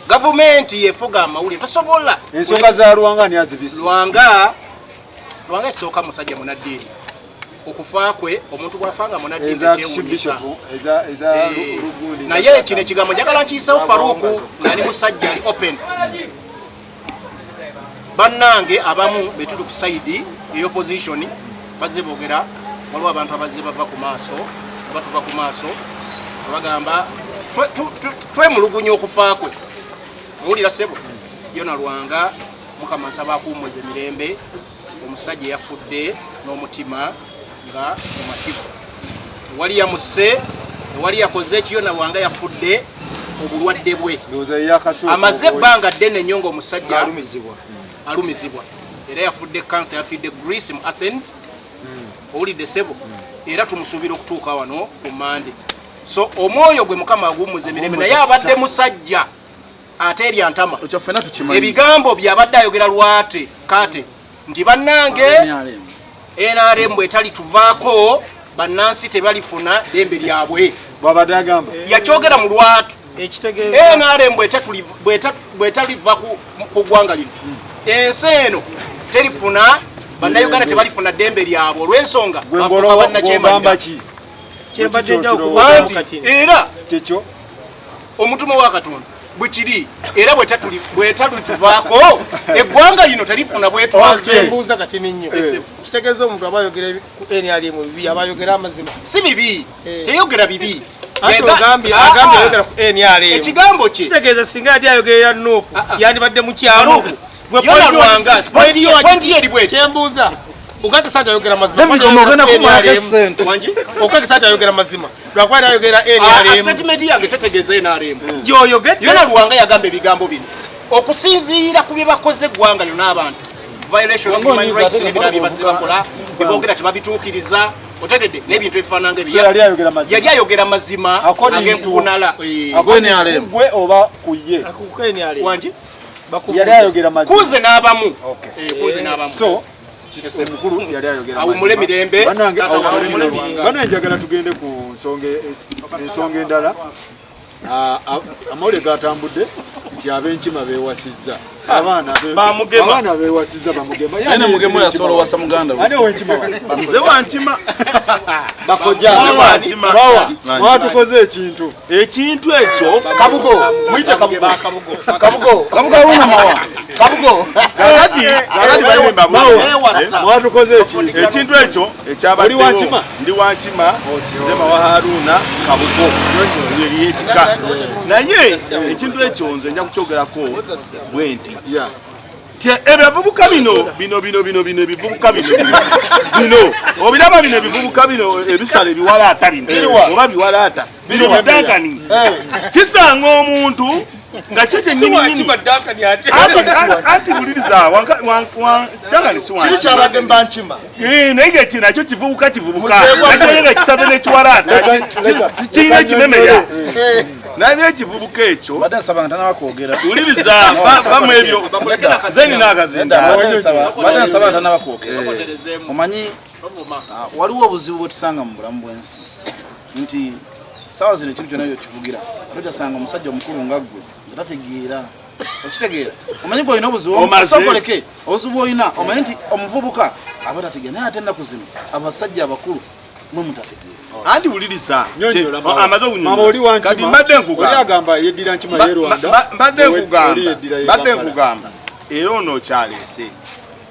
gavumenti yefuga amawulire tosobola ensonga za Lwanga ni azibise Lwanga esooka musajja munaddiini okufa kwe omuntu bw'afanga munaddiini kyewuunyisa naye kino ekigambo njagala nkiyisewo Faruku nga ni musajja ali open bannange abamu betuli ku sayidi ey'opposition bazze boogera waliwo abantu abazze bava ku maaso oba tuva ku maaso bagamba twemulugunya okufa kwe owulira ssebo Yona Lwanga Mukama nsaba akuwummuze mirembe Omusajja yafudde n'omutima nga mumativu, tewali yamusse, tewali yakoze ekiyo, nawanga yafudde obulwadde bwe. Ndowooza ye yakasooka. Amaze ebbanga ddene nnyo ng'omusajja Alumizibwa. Alumizibwa, era yafudde kansa, yafidde Greece mu Athens. Owulidde, sebo? Era tumusuubira okutuuka wano ku Mande. So omwoyo gwe Mukama aguwummuza emirembe, naye abadde musajja ate erya ntama. Ekyo ffenna tukimanyi. Ebigambo byabadde ayogera lwate kate nti bannange, NRM bwetali tuvaako, bannansi tebalifuna ddembe lyabwe. Bwabadde agamba. Yakyogera mu lwatu. Ekitegeeza NRM bwetaliva ku ggwanga lino, ensi eno terifuna, bannayuganda tebalifuna ddembe lyabwe olw'ensonga Gwe bafuuka ng'olowooza bannakyemalira. ogamba ki? Kyembadde nja Ekyo okubuuza Anti kati. era Kyekyo. Omutume wa Katonda bwe kiri, era bwetalituvaako eggwanga lino terifuna bwetwaze. Kyembuuza kati nnyo, kitegeeza omuntu aba ayogera ku NRM bibi, aba ayogera amazima? Si bibi. Eh. Teyogera bibi. Anti ogambye Ah, agambye ah. ayogera ku NRM. Ekigambo kye Kitegeeza singa yali ayogerera NUP, Ah, ah. yandibadde mu kyalo. Faruku, Yona Lwanga, point ye eri bweti. Kyembuuza, okakasa nti ayogera mazima? David, omugenda kumalako esente. Wangi? Okakasa nti ayogera mazima lwakuba yali ayogera Ah, ah, NRM? Sentiment yange tetegeeza NRM. Gyoyogedde. Yona Lwanga yagamba ebigambo bino okusinziira ku bye bakoze eggwanga lino n'abantu, violation of human rights n'ebirala bye bazze bakola, byeboogera tebabituukiriza, otegedde, n'ebintu ebifaanana So ng'ebyo. yali ayogera mazima. Yali ayogera mazima According to- ag'enkukunala. According NRM. ku gwe oba ku ye? Ku NRM. Wangi? Yali ayogera mazima. Kuze n'abamu. Okay. Eh, kuze n'abamu. So omukulu yali ayogera Awummule mazima. mirembe. Bannange, Taata awummule awummule mirembe. mirembe. Bannange, njagala tugende ku ensonga endala. Ah, ah, amawulire gatambudde nti ab'enkima beewasizza abaana Bamugema. Abaana beewasizza bamugema. Naye ne Mugema oyo asobola owasa muganda we. Ani ow'enkima wa? Nze wankima. Bakojja. Wankima. Bawa mwatukoze ekintu. Ekintu ekyo Kabugo, muyite Kabugo. Kabugo. Kabuga Haruna Mawa. Kabugo. Kakati bayimba Beewasa. Mwatukoze ekintu. Ekintu ekyo Oli ekyabaddewo. wankima? Ndi wankima, nze Mawa Haruna Kabugo eryekika, naye ekintu ekyo nze nja kukyogerako bwe nti Yeah. Ti ebivubuka bino bino bino bino bino ebivubuka bino bino bino obiraba bino ebivubuka bino ebisala ebiwalaata bino Biriwa? oba biwalaata bino Biriwa? bidankani kisanga omuntu nga kyo kyennyininyini. Siwakima Duncan ate. Anti wuliriza, Dankani si Kiri wankima. kyabadde mbankima. Eh, naye nga kino nakyo kivubuka kivubuka Muzeewa. nakyo nga kisaze n'ekiwalaata kirina ekimemeya, naye ekivubuka ekyo Mbadde nsaba nga tanaba kwogera. wuliriza, bamu ebyo nze nina akazinda. Mbadde nsaba nga tanaba kwogera. Sokoterezeemu. Omanyi, Bavuma. waliwo obuzibu bwe tusanga mu bulamu bw'ensi nti saawa zino ekintu kyonna kyokivugira tojasanga omusajja omukulu nga ggwe nga tategeera. Okitegeera? Omanyi gwe olina obuzibu. Omaze. Sokoleke obuzibu olina, omanyi nti omuvubuka aba tategeera, naye ate ennaku zino abasajja abakulu mwe mutategeera. Anti wuliriza. Nyonyola, Mawa. Amaze Mama, oli okunyonyola. wankima. Kati mbadde Oli nkugamba agamba yeddira nkima ye Rwanda. Mbadde Oli nkugamba yeddira ye mbadde Kampala. nkugamba era ono okyaleese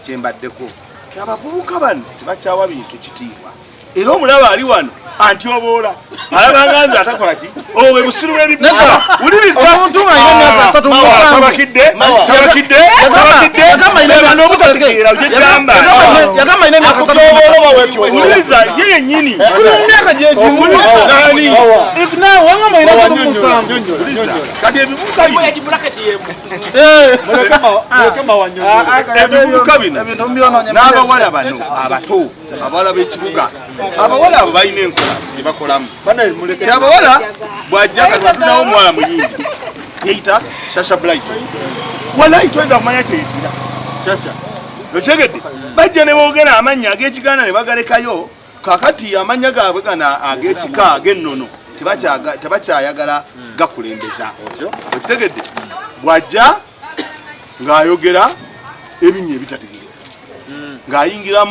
kyembaddeko ti abavubuka bano tebakyawa bintu kitiibwa, era omulaba ali wano antyoboola alabanga nze atakola ki, obwo bwe busiru bw'ebivubuka. Wuliriza. Omuntu nga alina emyaka asatu mu Mawa, musanvu. tabakidde Mawa. tabakidde tabakidde Yagamba alina bano obutategeera gyegamba. Yagamba alina emyaka 37. Wuliriza, ye yennyini. Tuli mu myaka gyegimu. Nani? Naawe wangamba alina 37. Nyonyola, nyonyola. Kati ebivubuka bino Egi bracket yemu. Muleke muleke Mawa nyonyola. Ebivubuka bino Ebintu mubyonoonye. n'abawala bano abato, abawala b'ekibuga, abawala abo balina enkola gye bakolamu. Bannange, muleke. Ti abawala bw'ajja kati watunawo omuwala muyimbi yeyita Shasha Brighton, walayi toyinza kumanya kyeyitira Shasha, okyegedde? Bajja ne boogera amannya ag'ekigaana ne bagalekayo. Kakati amannya gaabwe gano ag'ekika ag'ennono tebakyayagala gakulembeza, okitegedde? Bw'ajja ng'ayogera ebinnya ebitategeera, ng'ayingira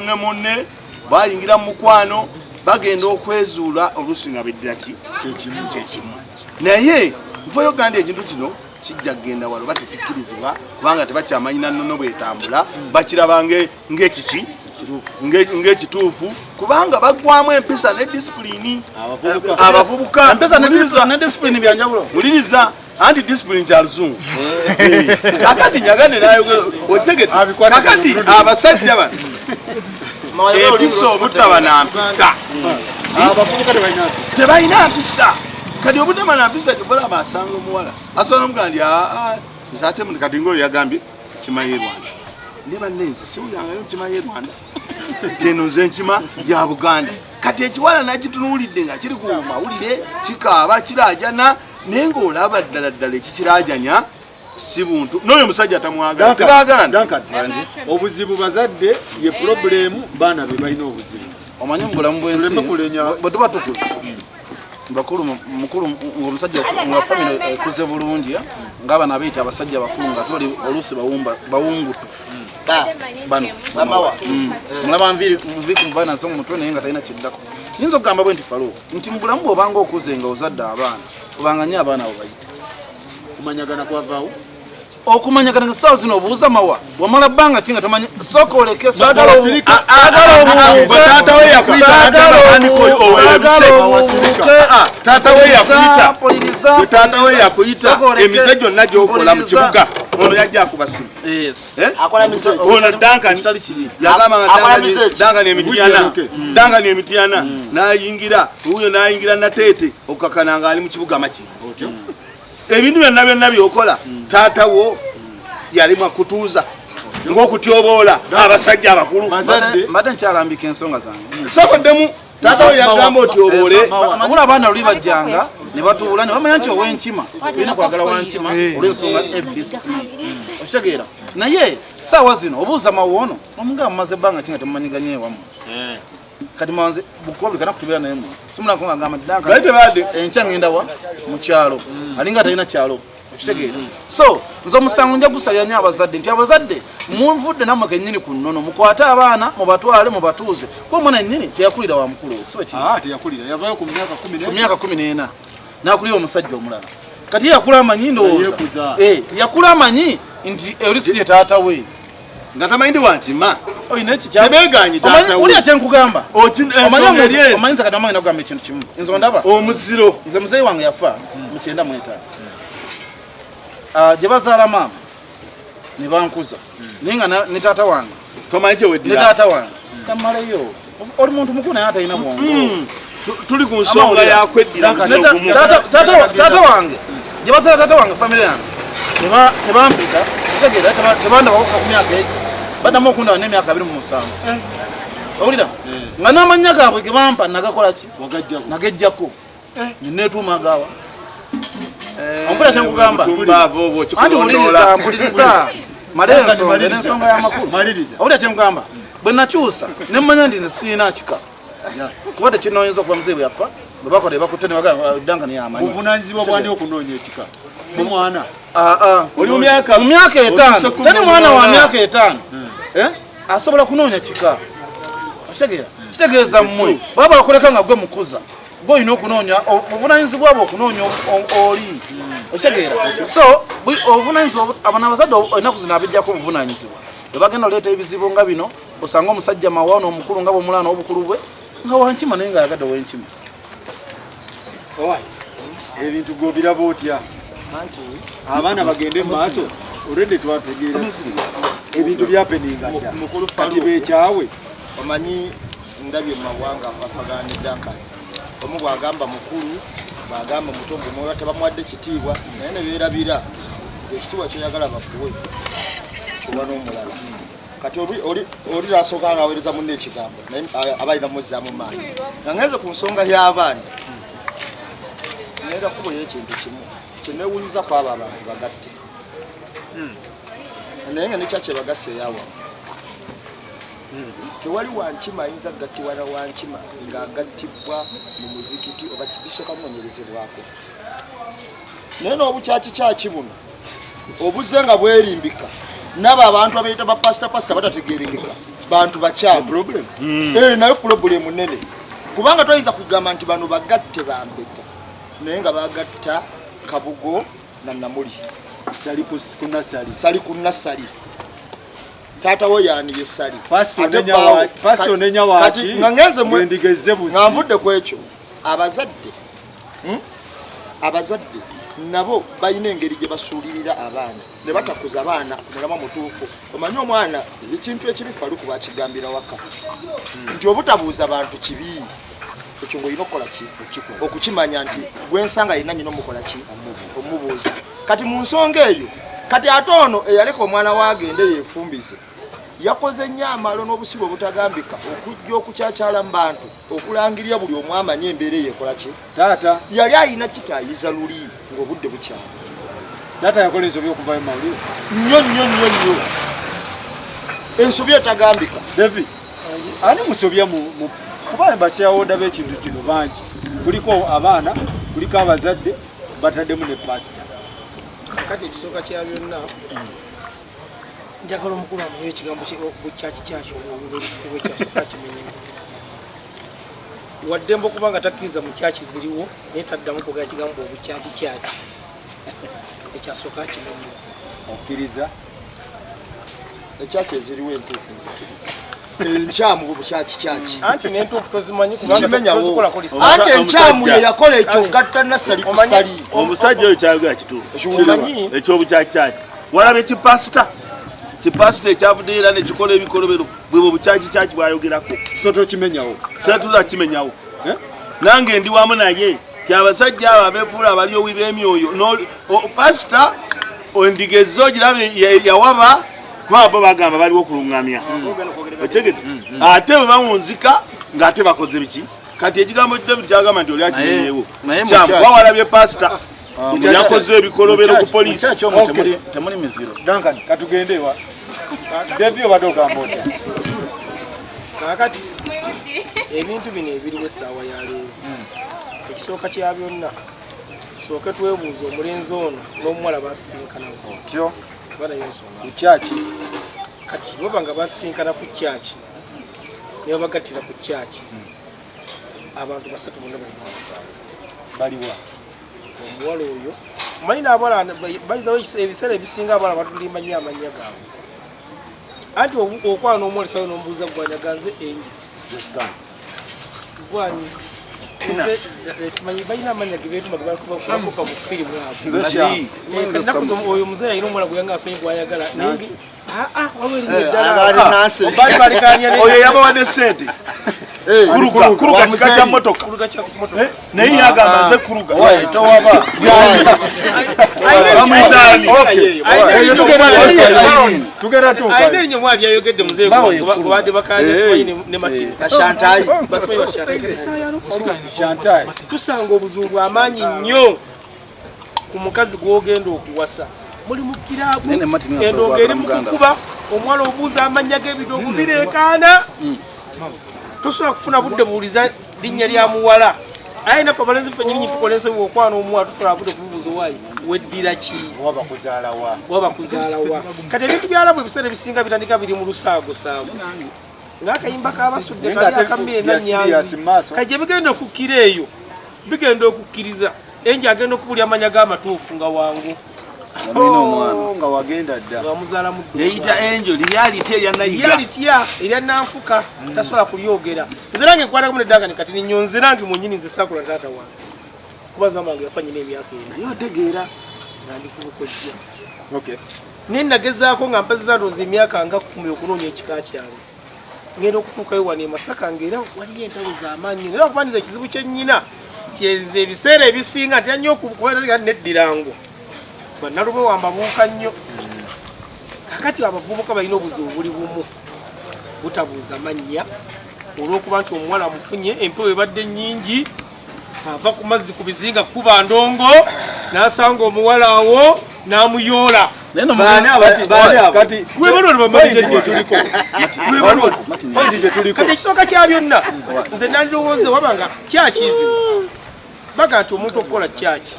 ne munne bayingira mu mukwano, bagenda okwezuula oluusi nga beddira ki kyekimu. Naye nfayo gandi ekintu kino kijja kugenda wala oba tekikkirizibwa, kubanga tebakyamanyi na nnono bwetambula, bakiraba ng'ekiki ng'ekituufu, kubanga baggwamu empisa ne disipulini abavubuka. Empisa Wuliriza. ne discipline byanjawulo. Wuliriza, Anti discipline kya luzungu. Kakati Nyagane nayogera okitegedde. Kakati abasajja bano empisa obutaba na mpisa. Abavubuka tebalina mpisa. Tebalina mpisa. Kati obutaba na mpisa gy'olaba asanga omuwala. Asobola n'omugamba nti aa nze ate kati ng'oyo yagambye nkima y'e Rwanda. Ne banne nze siwulirangayo nkima y'e Rwanda. Nti eno nze nkima ya Buganda. Kati ekiwala nakitunuulidde nga kiri ku mawulire kikaaba kiraajana naye ng'olaba ddala ddala ekikiraajanya si buntu n'oyo omusajja tamwagala tebaagalana. Obuzibu bazadde ye pulobulemu, baana be balina obuzibu. Omanyi mu bulamu bw'ensi bwe tuba tukuze bakulu mukulu ng'omusajja nga famire ekuze bulungi ng'abaana abeyita abasajja bakulu nga toli oluusi bawungutufu bano mulaba nviiri muva nazo mu mutwe naye nga talina kiddako. Nyinza okugamba bwe nti Farouk nti mu bulamu bw'obanga okuze nga ozadde abaana obanga nnyo abaana abo bayita kumanyagana kwavaawo okumanyagana nga ssaawa zino obuuza mawa wamala bbanga ki nga tomanyi sooka oleke saagala taata we yakuyita taata we yakuyita emize gyonna gy'okola mu kibuga ono yajja akuba simu ono Duncan yagamba nga Duncan emitiana Duncan emitiana n'ayingira wuuyo n'ayingira Nateete okukakana ng'ali mu kibuga maki ebintu byonna byonna byokola taata wo yalimwa kutuuza ng'okutyoboola abasajja abakulu. Mbadde nkyalambika ensonga zange. Sokoddemu taata wo yagamba otyoboole. Wabula abaana luli bajjanga ne batuula ne bamanya nti ow'enkima olina kwagala wankima olw'ensonga ABC. Okitegeera? Naye ssaawa zino obuuza mawoono omugamba mumaze ebbanga ki nga temumanyiganye ewammwe. Kati manze bukuba buli kanaku tubeera naye muno. Simulako nga ngamba nti enkya ngenda wa mu kyalo. Alinga atalina kyalo. Okitegeera? So nze omusango nja gusalira nnyo abazadde nti abazadde munvudde nammwe kennyini ku nnono mukwate abaana mubatwale mubatuuze kuba omwana yennyini teyakulira wa mukulu we si bwe kiri? Teyakulira yavaayo ku myaka 14 n'akulira omusajja omulala. Kati ye yakula amanyi ndowooza yakula amanyi nti eri si ye taata we nga tamanyi ndi wankima tebeegaanyi taata we. Olya kye nkugamba omanyi nze kati omanyi nakugamba ekintu kimu nze ondaba omuziro nze muzeeyi wange yafa mu 95 gye bazaala maama ne bankuza naye nga ne taata wange tomanyi kye weddira ne taata wange kamaleyo oli muntu mukulu naye atalina bwongo. Tuli ku nsonga ya kweddira. Taata wange gye bazaala taata wange famire yange tebampita kitegeera tebandabako ku myaka egi baddamu okundaba n'emyaka 27. Owulira nga n'amannya gaabwe ge bampa nagakola ki nagejjako neneetuuma gawa. Ompulira kye nkugamba? Anti mpuliriza mpuliriza male ensonga n'ensonga y'amakulu. Owulira kye nkugamba? Bwe nakyusa ne mmanya nti nze sirina kika kuba tekinoonyeza okuba muzeeyi bwe yafa bwe bakola bakutte ne bagamba Duncan yamanyi. Buvunaanyizibwa bwani okunoonya ekika? Si mwana. Oli mu myaka 5 tani mwana wa myaka 5 asobola kunoonya kika. Okitegeera? Kitegeeza mmwe baba bakuleka nga gwe mukuza gwe olina okunoonya obuvunaanyizibwa bwo okunoonya oli. Okitegeera? So obuvunaanyizibwa abana abazadde ennaku zino abijjako obuvunaanyizibwa bwe bagenda oleeta ebizibu nga bino osanga omusajja mawa n'omukulu nga bw'omulaba n'obukulu bwe nga wankima naye ng'ayagadde ow'enkima. Ebintu gobiraba otya? Abaana bagende mu maaso olwedde twategeera ebintu byapeninga dda kati beekyawe. Omanyi ndabye mu mawanga afaafagana ne Duncan omu bw'agamba mukulu bw'agamba muto ng'omwoyo tebamuwadde kitiibwa naye ne beerabira ekitiibwa kyoyagala bakuwe oba n'omulala. Kati oli nasooka n'aweereza munne ekigambo naye aba alina muzzaamu maanyi. Nga ngenze ku nsonga y'abaana neera kuboyo ekintu kimu kye neewuunyiza ku abo abantu bagatte naye nga nekya kye bagasse eyawamu. Tewali wankima ayinza kugattibwa na wankima ng'agattibwa mu muzikiti oba bisooka kunoonyerezebwako. Naye n'obukyakikyaki buno obuzze nga bwerimbika n'abo abantu abeeyita ba pasita pasita batategeerekeka bantu bakyamu. Nayo pulobulemu nnene kubanga toyinza kugamba nti bano bagatte bampeta naye nga bagatta Kabugo na Namuli sali ku Nassali. Taata wo yaani ye Sali. Kati nga ngenze nga nvudde ku ekyo abazadde abazadde Nabo balina engeri gye basuulirira abaana ne batakuza abaana ku mulamwa mutuufu. Omanyi omwana ekintu ekibi Faluku bakigambira waka nti obutabuuza bantu kibi, ekyo ng'olina okukola ki? Okukimanya nti gwensanga yenna nyina omukola ki? Omubuuza. Kati mu nsonga eyo, kati ate ono eyaleka omwana we agende yeefumbize yakoze nnyo amalo n'obusibe obutagambika okujja okukyakyala mu bantu okulangirira buli omu amanye embeera eyo ekola ki. Taata yali alina kitaayiza luli ng'obudde bukyali. Taata yakola ensobi okuvayo mawulire nnyo nnyo nnyo nnyo, ensobi etagambika. David, ani musobya kuba bashawoda b'ekintu kino bangi, kuliko abaana, kuliko abazadde, bataddemu ne pasita. Kati ekisooka kya byonna, njagala omukulu amuwe ekigambo bukyaki kyaki obuberesibwa ekyasooka kimenyewo. Waddembe okuba nga takkiriza mu kyaki ziriwo, naye taddamu kwogera kigambo obukyaki kyaki, ekyasooka kimenyewo. Okkiriza ekyaki eziriwo entuufu? Nzikiriza enkyamu bukyaki kyaki. Anti n'entuufu tozimanyi. Kimenyawo anti enkyamu ye yakola ekyo gatta nassali ku ssali. Omusajja oyo kyayogera kituufu, ekyobukyaki walaba ekipasita kipasita ekyavuddeyo era nekikola ebikolobero bwebwe obukyaki kyaki bwayogerako. So tokimenyawo? Setuza kimenyawo. Nange ndi wamu naye ti abasajja abo abefuula abalyowi b'emyoyo, pasita endiga ezzo ogirabe yawaba, kuba bo bagamba baliwo okuluŋŋamya. Otegedde? Ate bwe bawunzika ng'ate bakoze biki? Kati ekigambo David kyagamba nti oli akimenyewo kyamu, wawalabye pasita yakoze ebikolobero ku poliisi. Temuli miziro. Duncan, katugende wa David, obadde ogamba otya? Kaakati ebintu bino ebiriwo essaawa ya leero, ekisooka kya byonna tusooke twebuuza omulenzi ono n'omuwala basisinkanawo otyo kuba nayo nsonga. Ku kyaki? Kati baba nga basisinkana ku kyaki ne babagattira ku kyaki, abantu basatu bonna balina omusango. Baliwa? Omuwala oyo, omanyi n'abawala bayinzawo ebiseera ebisinga abawala batulimba nnyo amannya gaabwe. Anti okwana n'omuwala sawe n'omubuuza gwanya ganze enjo gwani, nze simanyi, balina amannya ge beetuma ge bakuba mu firimu abo. Ennaku oyo muzeeyi alina omuwala gwe yanga asonyi gwayagala naye aa waliwo erinnya eddala baali balikanya. Oyo yabawadde sente kuruga kuruga kika kya motoka. Kuluga kya motoka. Naye yagamba nze kuruga. Towaba. Bamuyitaani? Tugenda tuuka. Alina erinnya omwali yayogedde muzeeyi Bawe gubadde bakanya, simanyi ne Martin. Kashantayi. Basimanyi bashantayi. Shantai. Tusanga obuzibu bw'amaanyi nnyo ku mukazi gw'ogenda okuwasa muli mu kiraabu. Naye ne Martin asobola Endongo eri mu kwagala muganda. kukuba omuwala, obuuza amannya g'ebidongo bireekaana, tosobola kufuna budde buwuliza linnya lya muwala. Aye naffe abalenzi ffe nyini tukola ensobi, okwana omuwala tufuna budde kubuuza owaayi weddira ki, waba kuzaalawa. Waba kuzaalawa. Kati ebintu byalabu ebiseera ebisinga bitandika biri mu lusaagosaago ng'akayimba kabasudde Naye kali ng'ate akammere bya serious nanyanzi mu maaso. Kati gye bigenda okukkira eyo, bigenda okukkiriza enje agenda okubulya amanya g'amatuufu nga wangu. Mulina omwana. Oh, nga wagenda dda. Nga wamuzaala mu Yeyita enjo liryality erya Nayiga. Lyalitya erya nanfuka, tasobola kulyogera. Nze nange nkwatagamu neddangani kati ninyo, nze nange mwenyini nze saakula taata wange kuba nze mama wange yafa nyina emyaka ena. Naye otegeera. Nga ndi ku bukojja. Okay. Naye nagezaako nga mpezeza ndowooza emyaka nga 10 okunoonya ekika kyange, ngenda okutuukayo wano e Masaka ngaera waliyo entalo z'amaanyi nnyo. Naye okubaniza ekizibu kye nnyina nti ebiseera ebisinga ntera nnyo okuba neddirango bannalubowa mbabuuka nnyo. Kakati abavubuka balina obuzibu buli bumu, butabuuza mannya, olw'okuba nti omuwala amufunye empewo ebadde nnyingi, ava ku mazzi ku bizinga kuba ndongo n'asanga omuwala awo n'amuyoola. Naye no Baani baani abo? Kati Lwebalwa lwebamalire point gye tuliko. lwebalwa. Point gye tuliko. Kati ekisooka kya byonna nze nandowooza wabanga kyakizibu baga nti omuntu okukola kyaki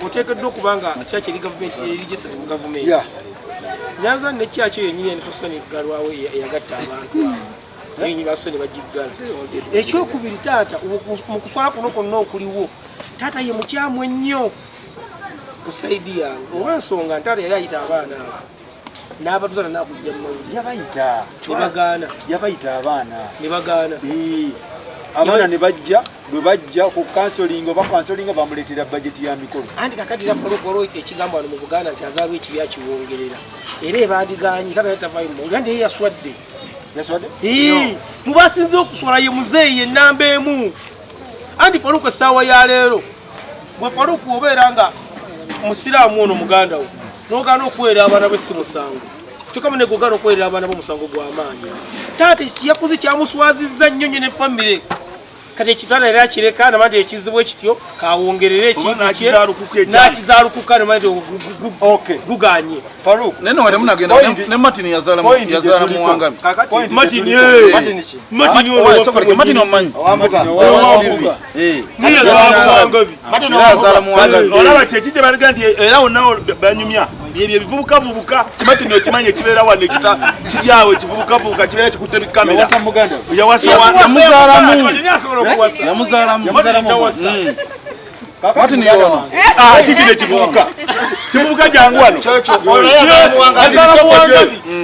oteekeddwa okuba nga kyaki eri gavumenti eri mu gavumenti. Zanza ne kyaki eyo yennyini enisosa neggalwawo eyagatta abantu abo naye nyini basoose ne bagiggala. Ekyokubiri, taata mu kuswala kuno kwonna okuliwo, taata ye mukyamu ennyo ku side yange, olw'ensonga nti taata yali ayita abaana abo n'abatuza tanakujja mu mawulire. Yabayita. Ne bagaana. Yabayita abaana. Ne bagaana. Abaana ne bajja bwe bajja ku counseling oba counseling bamuleetera bajeti ya mikolo. Anti kakati era Farouk waliwo ekigambo wano mu Buganda nti azaalwa ekibi akiwongerera era ebandiganyi taata tavayo mu mawulire anti ye yaswadde. Yaswadde? Ii, mu basinze okuswala ye muzeeyi ye nnamba emu. Anti Farouk essaawa ya leero gwe Farouk obeera nga musiraamu ono muganda wo n'ogaana okuweerera abaana be si musango. Kyokka mune gwogaana okuweerera abaana bo musango gw'amaanyi. Taata ekiyakuzi kyamuswazizza nnyo nnyo ne famire. Kati ekitanda era akireka nama nti ekizibu ekityo kawongerere ekintu kye n'akizaalukuka nama nti guganye. Farouk Naye no wali munagenda ne Martin yazaala yazaala Muwangabi. Martin Martin ono Martin omanyi. Eh. Niye yazaala Muwangabi. Yazaala Muwangabi. Olaba kye kijje baliga nti era wonna banyumya. Byebyo ebivubukavubuka Martin okimanyi ekibeera wano ekita kiri awo ekivubukavubuka kibeera kikutte bikamera. Yawasa muganda. Yawasa yamuzaalamu. Yamuzaalamu. Martin yono. Ah, kiki ne kivubuka. Kivubuka jangu wano.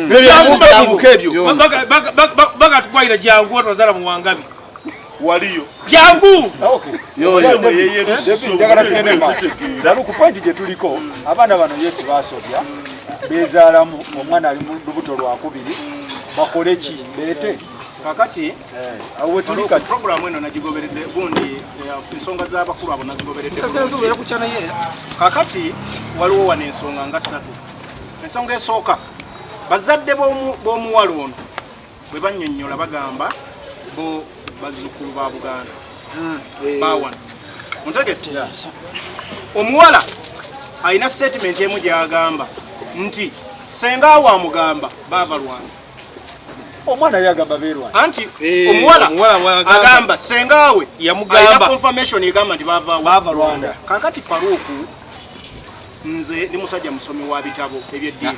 Bivubuka ebyo. Baga tukwayira jangu wano wazaala Muwangabi. Waliyo. Jangu. Okay. Njagala tugende maaso. Lalu ku point gye tuliko abaana bano Yesu basobya bezaalamu omwana ali mu lubuto lwakubiri bakole ki beete kakati awo we tuli kati programu eno nagigoberedde gundi ensonga z'abakulu abo nazigoberedde kakati waliwo wano ensonga nga ssatu. Ensonga esooka bazadde b'omuwala ono bwe bannyonnyola bagamba bo bazzukulu ba Buganda baawano. Ontegedde? Omuwala alina statement emu gy'agamba nti senga awo amugamba baava Rwanda. Omwana yagamba beerwana. Anti omuwala agamba senga awe yamugamba confirmation egamba nti baava Rwanda. Kakati Farouk nze ndi musajja musomi wa bitabo eby'eddiini.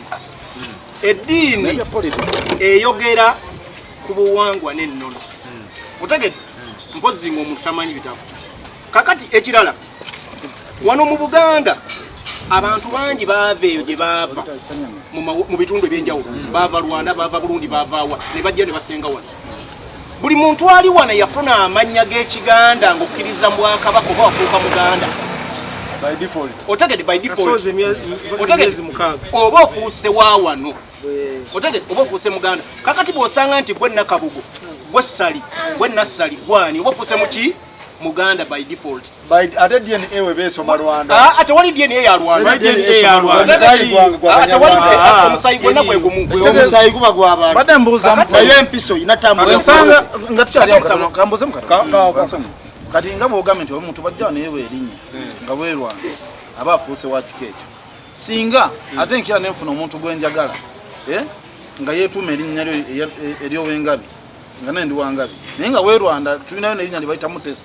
Eddiini eyogera ku buwangwa n'ennono. Otegedde? Mpozzi ng'omuntu tamanyi bitabo. Kakati ekirala wano mu Buganda abantu bangi baava eyo gye baava mu bitundu eby'enjawulo. Baava Rwanda, baava Burundi, baava wa ne bajja ne basenga wano. Buli muntu ali wano yafuna amannya g'Ekiganda ng'okkiriza mu Bwakabaka oba wafuuka Muganda. By default. Otegedde by default. Otegedde oba ofuuse wa wano. Otegedde oba ofuuse Muganda. Kakati bw'osanga nti gwe Nakabugo, gwe Ssali, gwe Nassali, gwani oba ofuuse muki? Muganda by default. By ate DNA we besoma Rwanda. Ah, tewali DNA ya Rwanda. DNA ya Rwanda. Tewali omusayi gwonna gwe gumu. Omusayi guba gwa bantu. Badde mbuuza naye empiso inatambula. Ensanga nga tukyali awo kambuze mukatono. Kati nga bw'ogambye nti omuntu bajja naye weerinnya nga weerwanda aba afuuse wa kika ekyo. Singa ate nkira ne nfuna omuntu gwe njagala nga yeetuuma erinnya lyo ery'Owengabi nga naye ndi Wangabi naye nga weerwanda tulinayo n'erinnya lye bayita Mutesi.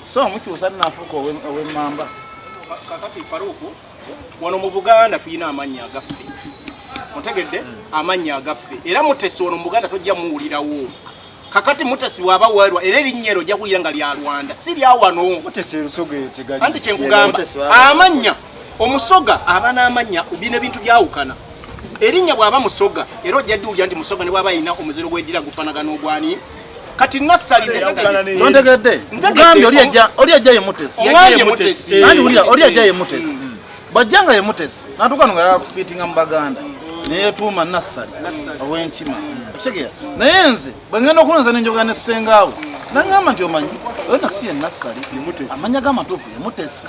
So mukyusa naafuuka ow'emmamba. Kakati Farouk wano mu Buganda tulina amannya agaffe. Ontegedde? Amannya agaffe. Era Mutesi wano mu Buganda tojja muwulirawo. Kakati Mutesi bw'aba weerwa era erinnya eryo ojja kuwulira nga lya Rwanda si lya wano. Mutesi erusoga eyo tegali. Anti kye nkugamba amannya omusoga aba n'amannya bino ebintu byawukana. Erinnya bw'aba musoga era ojja ddiwulira nti musoga ne bw'aba alina omuziro gw'eddira gufaanagana ogwani. Kati Nassali ne Ssali. Tontegedde? Nkugambye oli ajja ye Mutesi. Omwambye Mutesi. Anti wulira oli ajja ye Mutesi. Bw'ajja nga ye Mutesi n'atuuka wano nga ayagala kufiitinga mu Baganda ne yeetuuma Nassali ow'enkima. Okitegeera? Naye nze bwe ngenda okulonza ne njogera ne ssengaawe n'aŋŋamba nti omanyi oyo nno si ye Nassali, amannya ge amatuufu ye Mutesi.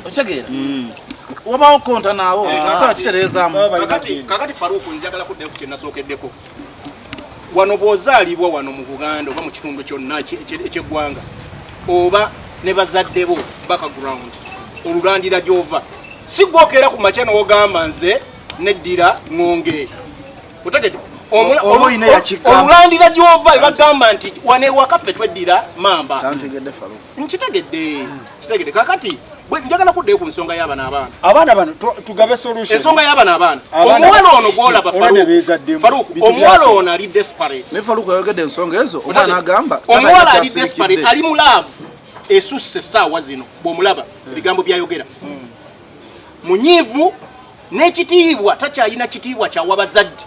Okitegeera? Wabaawo konta naawo osobola kitereezaamu. Kakati Farouk njagala kuddayo ku kye nasookeddeko. Wano bw'ozaalibwa wano mu Buganda oba mu kitundu kyonna eky'eggwanga oba ne bazadde bo background olulandira gy'ova si gwokeera ku makya n'ogamba nze neddira ŋŋonge. Otegedde? Olulandira gy'ova ebagamba nti wano ewaka ffe tweddira mamba. Nkitegedde. Kitegedde. Kakati njagala kuddayo ku nsonga y'abano abaana. Abaana bano tugabe solution. Ensonga y'abano abaana. Omuwala ono gw'olaba Farouk, omuwala ono ali desperate. Ne Farouk yayogedde ensonga ezo omwana agamba. Omuwala ali desperate, ali mu love esusse essaawa zino bw'omulaba ebigambo by'ayogera. Munyiivu n'ekitiibwa takyalina kitiibwa kyawa bazadde.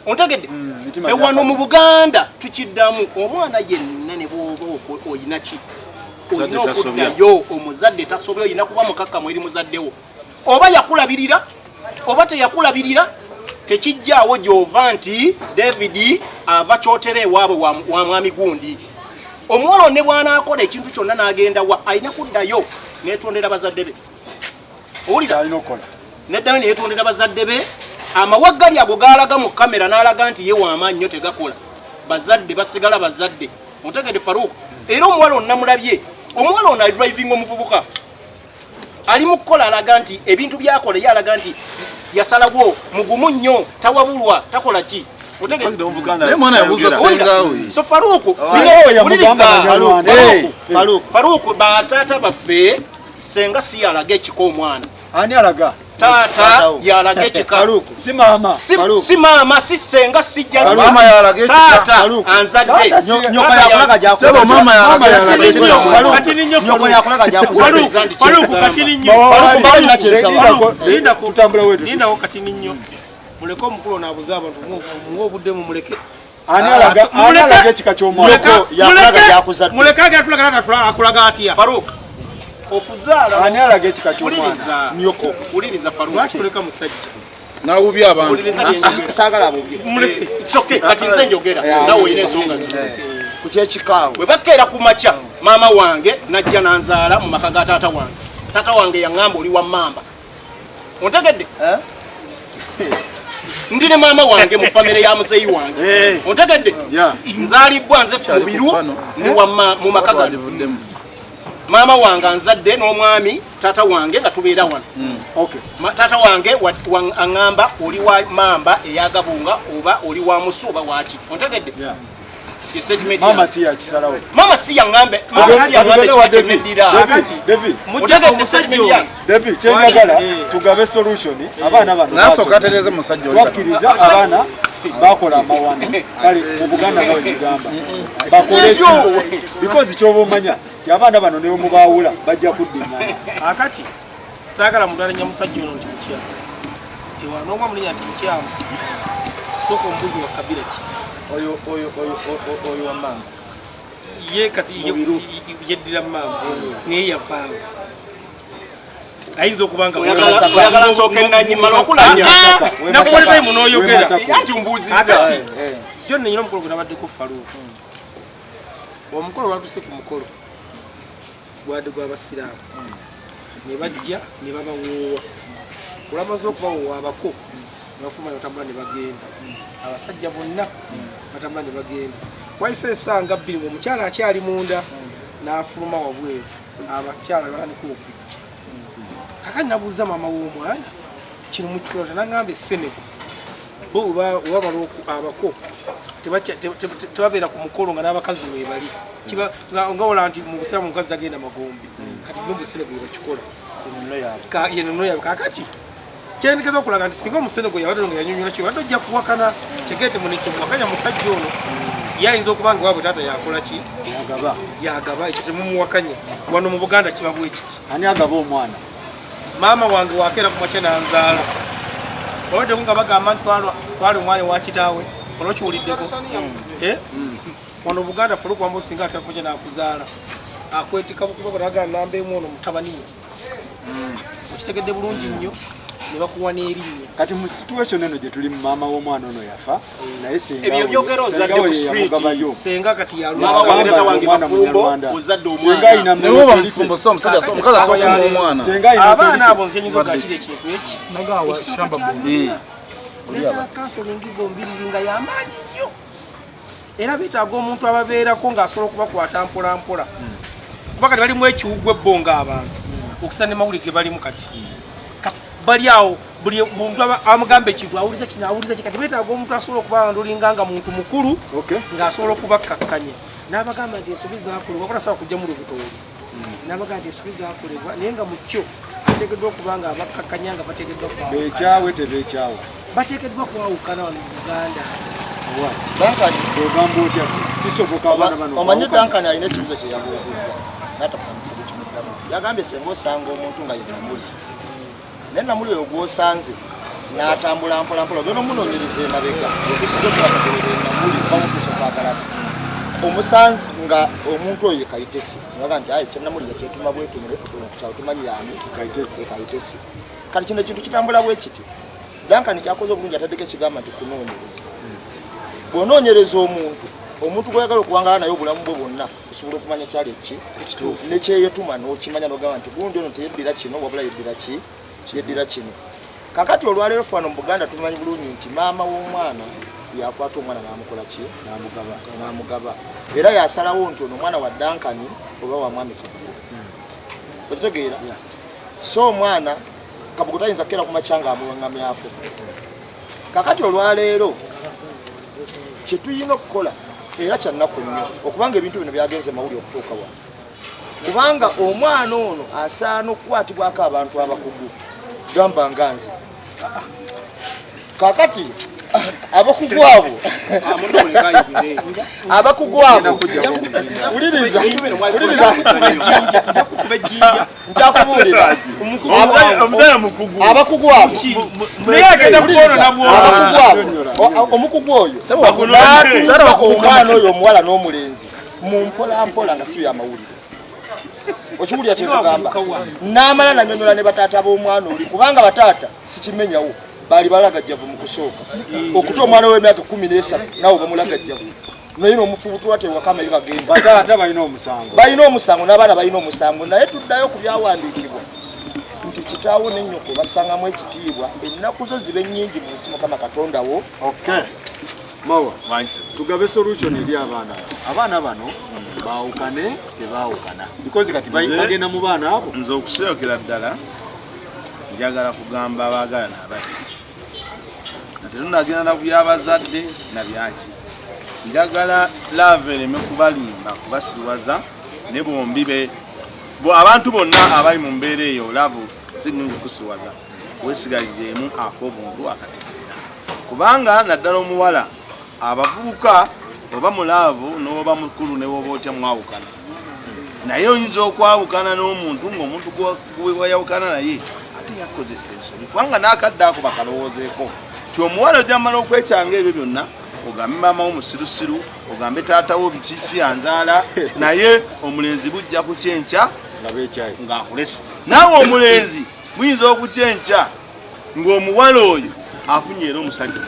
Ontegedde? Ffe wano mu Buganda tukiddamu omwana yenna ne bw'oba Oyina ki? Olina okuddayo. Omuzadde tasobya, olina kuba mukakkamu eri muzaddewo. Oba yakulabirira oba teyakulabirira, tekijjaawo gy'ova nti David ava kyotera ewaabwe wa mwami gundi. Omuwala ne bw'anaakola ekintu kyonna n'agenda wa, alina kuddayo neetondera bazadde be. Owulira? Neddayo neyetondera bazadde be. Amawaggali ago galaga mu kamera n'alaga nti ye w'amaanyi nnyo, tegakola. Bazadde basigala bazadde. Otegedde, Farouk? Era omuwala ono namulabye, omuwala ono adrivinga omuvubuka ali mu kukola, alaga nti ebintu byakola ye alaga nti yasalawo, mugumu nnyo, tawabulwa, takola ki. Otegedde? Naye mwana yabuuza sengawe. So Faruku, Faruku. Faruku, bataata baffe, senga si yalaga ekika omwana. Ani alaga? Taata yalaga ekika. Faruku. Si maama. Si maama, si senga, si jjajja. Maama yalaga ekika. Taata Faruku. anzadde. Nyoko yakulaga gyakuza. Sebo, maama yalaga ekika. Katini nnyo, Nyoko Faruku. yakulaga gyakuza. Faruku, katini nnyo. Faruku, mbala nyina kyensaba. Lindako. Tutambula wetu. Lindawo katini nnyo, muleke omukulu ono abuze abantu, muwe obudde, mumuleke. Ani alaga, ani alaga ekika ky'omwana? Nyoko yakulaga gyakuzadde. Muleke agatulaga, akulaga atya? Faruk, okuzaala Ani alaga ekika ky'omwana? Wuliriza. Nyoko. Wuliriza, Faruk. Lwaki tuleka musajja? Nawubya abantu. Wuliriza byenjogera. Saagala bubye. Muleke. It's okay, kati nze njogera, nawe olina ensonga zo. Ku kyekikaawe. Bwe bakeera ku makya, maama wange najja nanzaala mu maka ga taata wange. Taata wange yaŋŋamba, "Oli wa mamba." Ontegedde? Ndi ne maama wange mu famire ya muzeeyi wange. Ontegedde? Nzaalibwa nze Mubiru, ndi wa mu maka gano. Bagivuddemu. Maama wange anzadde n'omwami taata wange nga tubeera wano. Taata wange aŋŋamba, "Oli wa mamba eyagabunga oba oli wa musu oba waki." Ontegedde? Ye statement Maama yange. si yakisalawo. Maama si yaŋŋambe, maama si yaŋŋambe ekika kyeneddira. David, Otegedde statement yange? David, kyenjagala tugabe solution abaana bano. Nasooka atereeze musajja oli. Twakkiriza abaana bakola amawano, kale mu Buganda nga wekigamba bakole ki? Because kyoba omanya ti abaana bano ne bwemubaawula bajja kuddingana. Akati saagala muntu alenya musajja ono nti mukyamu, tewanonga mulinya nti mukyamu. Sooka omubuzi wa kabira ki? Oyo oyo oyo oyo- oyo wa mama. Ye kati Mubiru. yeddira maama, naye yavaawo, ayinza okuba nga Oyagala nsooke nanyi mala okulanya? Nakuwalekayo munoyogera. Wemasaka. Anti mbuuzizza. Akati John, nenyina omukolo gwe nabaddeko, Faluuku. Omukolo lwatuse ku mukolo gwadde gw'abasiraamu, ne bajja ne babawoowa. Olwamaze okubawoowa, abako ne bafuluma ne batambula ne bagenda. Abasajja bonna batambula ne bagenda. Wayise essaawa nga 2 ng'omukyala akyali munda, n'afuluma wabweru, abakyala ne batandika okujja. Kakati nabuuza maama w'omwana, "Kino mukikola?" Nagamba essenego bo webamala abako tebabeera ku mukolo nga n'abakazi webali. Nga wola nti mu busiraamu omukazi tagenda magombe, kati bo musenego webakikola. Ye nono yaabwe. Kakati kyendikeza okulaga nti singa omusenego yabadde nga yanyonyola kyo, badde ojja kuwakana kyegete munekimuwakanya musajja ono, ye ayinza okuba nga waabwe taata yakola ki? Yagaba. Yagaba. Ekyo temumuwakanya. Wano mu Buganda kiba bwe kiti. Ani agaba omwana? Maama wange wakeera ku makya nanzaala, olwaddeko nga bagamba nti twala omwana wa kitaawe, olwokiwuliddeko. Eh? Wano Buganda, Faluku, wamba osinga akeera ku makya nakuzaala, akwetika bukuba nagaa namba emu, ono mutabani we. Okitegedde bulungi nnyo, ne bakuwa n'erinnya. Kati mu situation eno gye tuli, maama w'omwana ono yafa, naye senga Ebyo byogera ozadde senga ku we street. yamugabayo. Senga kati Maama wange, yalwa taata wange Omwana bafumbo, Munyarwanda. ozadde Senga ayina omwana. Naye oba mufumbo, so omusajja omukazi asooka omuwa omwana. Senga ayina Abaana abo nze nyinza okakira ekintu eki ekisooka Eh. kyalina counseling bombiriri nga yamaanyi nnyo, era beetaaga omuntu ababeerako ng'asobola okubakwata mpola mpola, kuba kati balimu ekiwugwa ebbo ng'abantu okusa ne mawulire ge balimu kati. Kati bali awo, buli muntu amugamba ekintu awuliza kino, awuliza ki. Kati beetaaga omuntu asobola okuba ndolinga nga muntu mukulu ng'asobola okubakkakkanya n'abagamba nti ensobi zakolebwa, kola sawa kujja mu lubuto olwo, n'abagamba nti ensobi zakolebwa, naye nga mu kyo ateekeddwa okuba nga abakkakkanya nga bateekeddwa kwawukana. Bekyawe tebekyawe? Bateekeddwa kwawukana wano mu Buganda. Duncan, Ogamba otya, kisoboka abaana bano omanyi okwawukana? Duncan alina ekibuzo kye yabuuzizza n'atafuna mukisa kimuddamu. Yagambye senga osanga omuntu nga ye namuli, naye namuli oyo gwosanze n'atambula mpola mpola, ogenda omunoonyereza emabega okusiza okuwasa kuloza namuli oba mutuusa okwagalana. Omusanze nga omuntu oyo ye Kayitesi, nga nti ayi kyenamulira kyetuma bwetumi naye ffe ku kyalo tumanyi yaani Kayitesi. Kati kino ekintu kitambula bwe kiti. Duncan kyakoze obulungi ataddeko ekigamba nti kunoonyereza. Bw'onoonyereza omuntu, omuntu gw'oyagala okuwangaala naye obulamu bwe bwonna, osobola okumanya kyali eki nekyeyetuma n'okimanya n'ogamba nti gundi ono teyeddira kino wabula yeddira ki, yeddira kino. Kakati olwaleero ffe wano mu Buganda tumanyi bulungi nti maama w'omwana yakwata omwana n'amukola ki, n'amugaba, era yasalawo nti ono omwana wa Duncan oba wa mwami Kabugo. Okitegeera? So omwana Kabugo tayinza kukeera ku makya ng'amuwaŋŋamyako. Kakati olwaleero kye tulina okukola era kya nnaku nnyo okubanga ebintu bino byagenze mawuli okutuuka wano, kubanga omwana ono asaana okukwatibwako abantu abakugu gamba nga nze. Kakati abakugu abo wuliriza njakubuulira abakugu abo omukugu oyo n'atuuza omwana oyo omuwala n'omulenzi mu mpola mpola nga si byamawulire. Okiwulira kyekugamba? N'amala nanyonyola ne bataata b'omwana oli, kubanga bataata sikimenyawo baali balagajjavu mu kusooka. Okuta omwana w'emyaka 13 naawe bamulagajjavu, naye n'omufubutuwa tewaka amayi bagenda. Bataata balina omusango, balina omusango n'abaana balina omusango. Naye tuddayo ku byawandiikibwa nti kitaawo ne nnyoko bassangamu ekitiibwa, ennaku zo zibe nnyingi mu nsi Mukama Katonda wo. Okay. Mawa, tugabe solution eri abaana. Abaana bano baawukane tebaawukana, because kati bagenda mu baana abo. Nze okusookera ddala njagala kugamba abaagalana ababiri nga tetunagenda na byabazadde na byaki, njagala love ereme kubalimba kubasiriwaza ne bombi be abantu bonna abali mu mbeera eyo. Love si nnungi kusiwaza, wesigalizeemu ak'obuntu akategeera, kubanga naddala omuwala abavubuka oba mu love n'oba mukulu ne woba otya mwawukana, naye oyinza okwawukana n'omuntu ng'omuntu gwe wayawukana naye ate yakozesa ensobi, kubanga n'akadde ako bakalowoozeeko ti omuwala ojamala okwekyanga ebyo byonna, ogambe maama wo musirusiru, ogambe taata wo bikiki anzaala, naye omulenzi bujja kukyenkya ng'akulese. Naawe omulenzi muyinza okukyenkya ng'omuwala oyo afunye era omusajja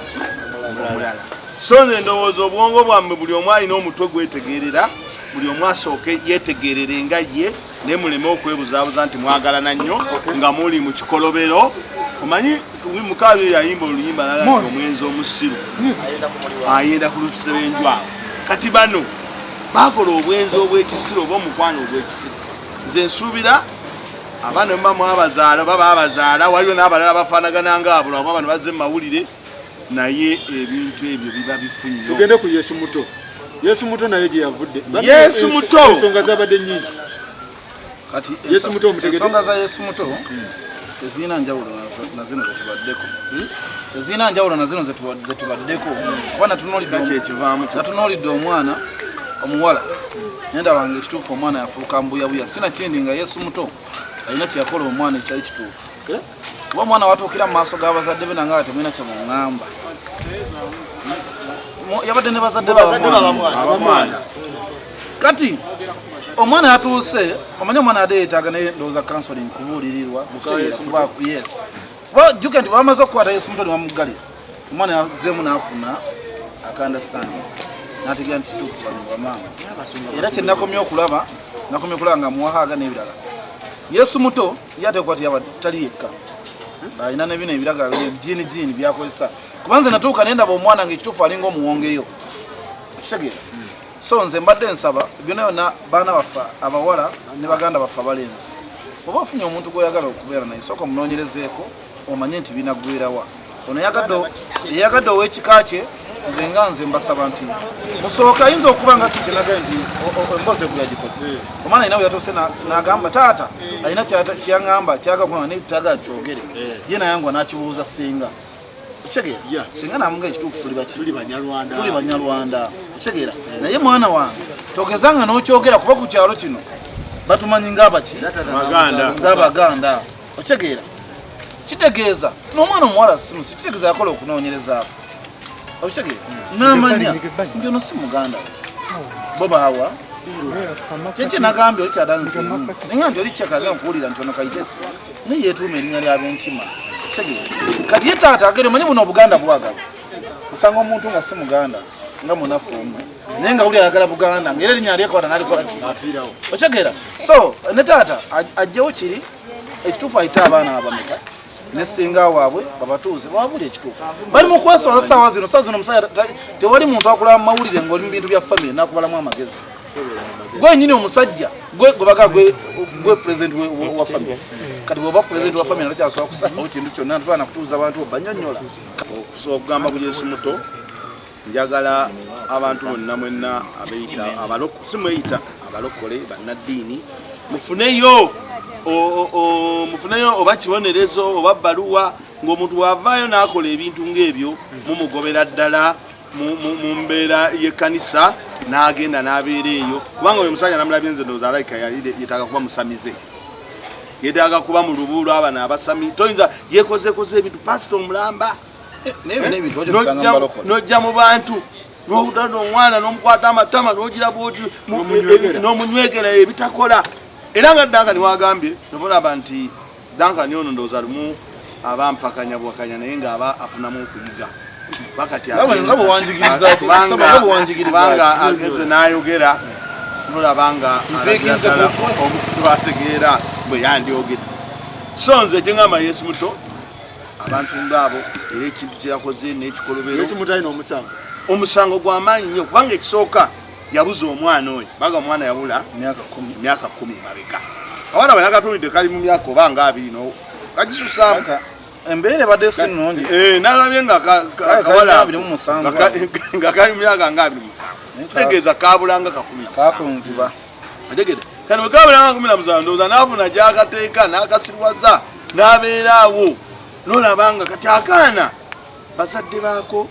omulala. So nze ndowooza obwongo bwammwe buli omu alina omutwe gwetegeerera, buli omu asooke yeetegeerere nga ye, naye muleme okwebuzaabuza nti mwagalana nnyo nga muli mu kikolobero. Omanyi mukaabi yayimba oluyimba laga nti omwenzi omusiru ayenda ku lusebenju awo. Kati bano bakola obwenzi obw'ekisiru oba omukwano ogw'ekisiru. Nze nsuubira abaana bwe mwabazaala oba babazaala, waliwo n'abalala bafaanagana nga abo, lwakuba bano bazze mu mawulire, naye ebintu ebyo biba bifu nnyo. Tugende ku Yesu muto. Yesu muto naye gye yavudde. Yesu muto. Ensonga zabadde nnyingi. Kati Yesu muto omutegedde. Ensonga za Yesu muto tezirina njawulo na zino zetubaddeko, tezirina njawulo na zino zetubaddeko, kuba natunuulidde omwana omuwala nendaba nga ekituufu omwana yafuuka mbuyabuya, sina kindi nga Yesu muto alina kyeyakola omwana ekitali kituufu, kuba omwana watuukira mu maaso g'abazadde be nanga temulina kyemuŋŋamba, yabadde ne bazadde b'abamwana. Kati omwana yatuuse, omanyi omwana yadde yeetaaga naye ndowooza counseling, kubuulirirwa, kuba yes, jjuke nti bamaze okukwata Yesu muto ne bamuggalira, omwana yazzeemu n'afuna aka understanding n'ategeera nti kituufu bano bamaama. Era kye nakomye okulaba, nakomye okulaba nga muwahaaga n'ebirala. Yesu muto ye ate kuba tiyaba tali yekka, alina ne bino ebiraga jiini jiini byakozesa, kuba nze natuuka ne ndaba omwana ng'ekituufu alinga omuwongeyo, okitegeera? So nze mbadde nsaba byonna byonna baana baffe abawala ne baganda baffe abalenzi, oba ofunye omuntu gw'oyagala okubeera naye, sooka omunoonyerezeeko omanye nti binaggwerawa. Ono yayagadde ow'ekika kye, nze nga nze mbasaba nti musooke, ayinza okuba nga kijjenagaye nti emboozi egula gikoze. Omwana alina we yatuuse n'agamba taata alina kyeyaŋŋamba kyagala kubanga naye tayagala kyogere, ye nayangwa n'akibuuza ssenga. Okitegeera? Singa namuga ekituufu tuli baki? Tuli Banyarwanda. Okitegeera? Naye mwana wange togezanga n'okyogera, kuba ku kyalo kino batumanyi ng'abaki? Ng'Abaganda. Okitegeera? Kitegeeza n'omwana omuwala simusi, kitegeeza yakola okunoonyerezaako. Okitegeera? N'amanya nti ono si muganda we. Bo baawa kyekye nagambye oli kyadanzeemu naye nga nti oli kyakaga nkuwulira nti ono Kayitesi naye yeetuuma erinnya ly'abenkima. Kitegeera kati ye taata agere omanyi buno Obuganda bwagala osanga omuntu nga si Muganda nga munafu omu naye nga wuli ayagala Buganda ngaera erinnya alyekwata nalikola ki okitegeera. So ne taata ajjewo kiri ekituufu ayite abaana abameka ne singa waabwe babatuuze babuli ekituufu bali mu kweswaza saawa zino. Saawa zino omusajja tewali muntu akola mawulire ng'oli mu bintu bya famire nakubalamu amagezi. Gwe nyini omusajja gwe gwebaga gwe gwe president wa famire. Kati bw'oba president wa famire tokyasobola kusalawo kintu kyonna, ntusobola nakutuuza abantu obanyonnyola. Okusobola okugamba ku Yesu muto, njagala abantu bonna mwenna abeyita si mweyita abalokole bannaddiini mufuneyo mufuneyo oba kibonerezo oba bbaluwa ng'omuntu bw'avaayo n'akola ebintu ng'ebyo mumugobera ddala mu mbeera y'ekkanisa n'agenda n'abeera eyo, kubanga oyo omusajja namulabye nze ndowooza alayika yali yeetaaga kuba musamize, yeetaaga kuba mu lubu lw'abano abasami. Toyinza yeekozekoze ebintu pasita omulamba n'ojja mu bantu n'otanda omwana n'omukwata amatama n'ogira bwoti n'omunywegera ebitakola. Era nga Duncan wagambye nobulaba nti Duncan ono ndowooza lumu aba mpakanya bwakanya naye ng'aba afunamu okuyiga bakati kubanga agenze n'ayogera nolaba nga omuntu ategeera bwe yandyogedde. So nze ekyeŋŋamba Yesu muto abantu ngaabo era ekintu kyeyakoze n'ekikolobero omusango gw'amaanyi nnyo, kubanga ekisooka yabuza omwana oyo baga omwana yabula myaka 10 emabega. Abaana bwe nakatunidde kali mu myaka oba nga 20 kagisusaamu. Embeera ebadde si nnungi. Nalabye nga kawala nga kali mu myaka nga 27, kitegeeza kabulanga ka 17 kakunziba. Otegedde? Kati bwe kabulanga 17 ndowooza n'afuna gy'akateeka n'akasirwaza n'abeera awo n'olaba nga kati akaana bazadde baako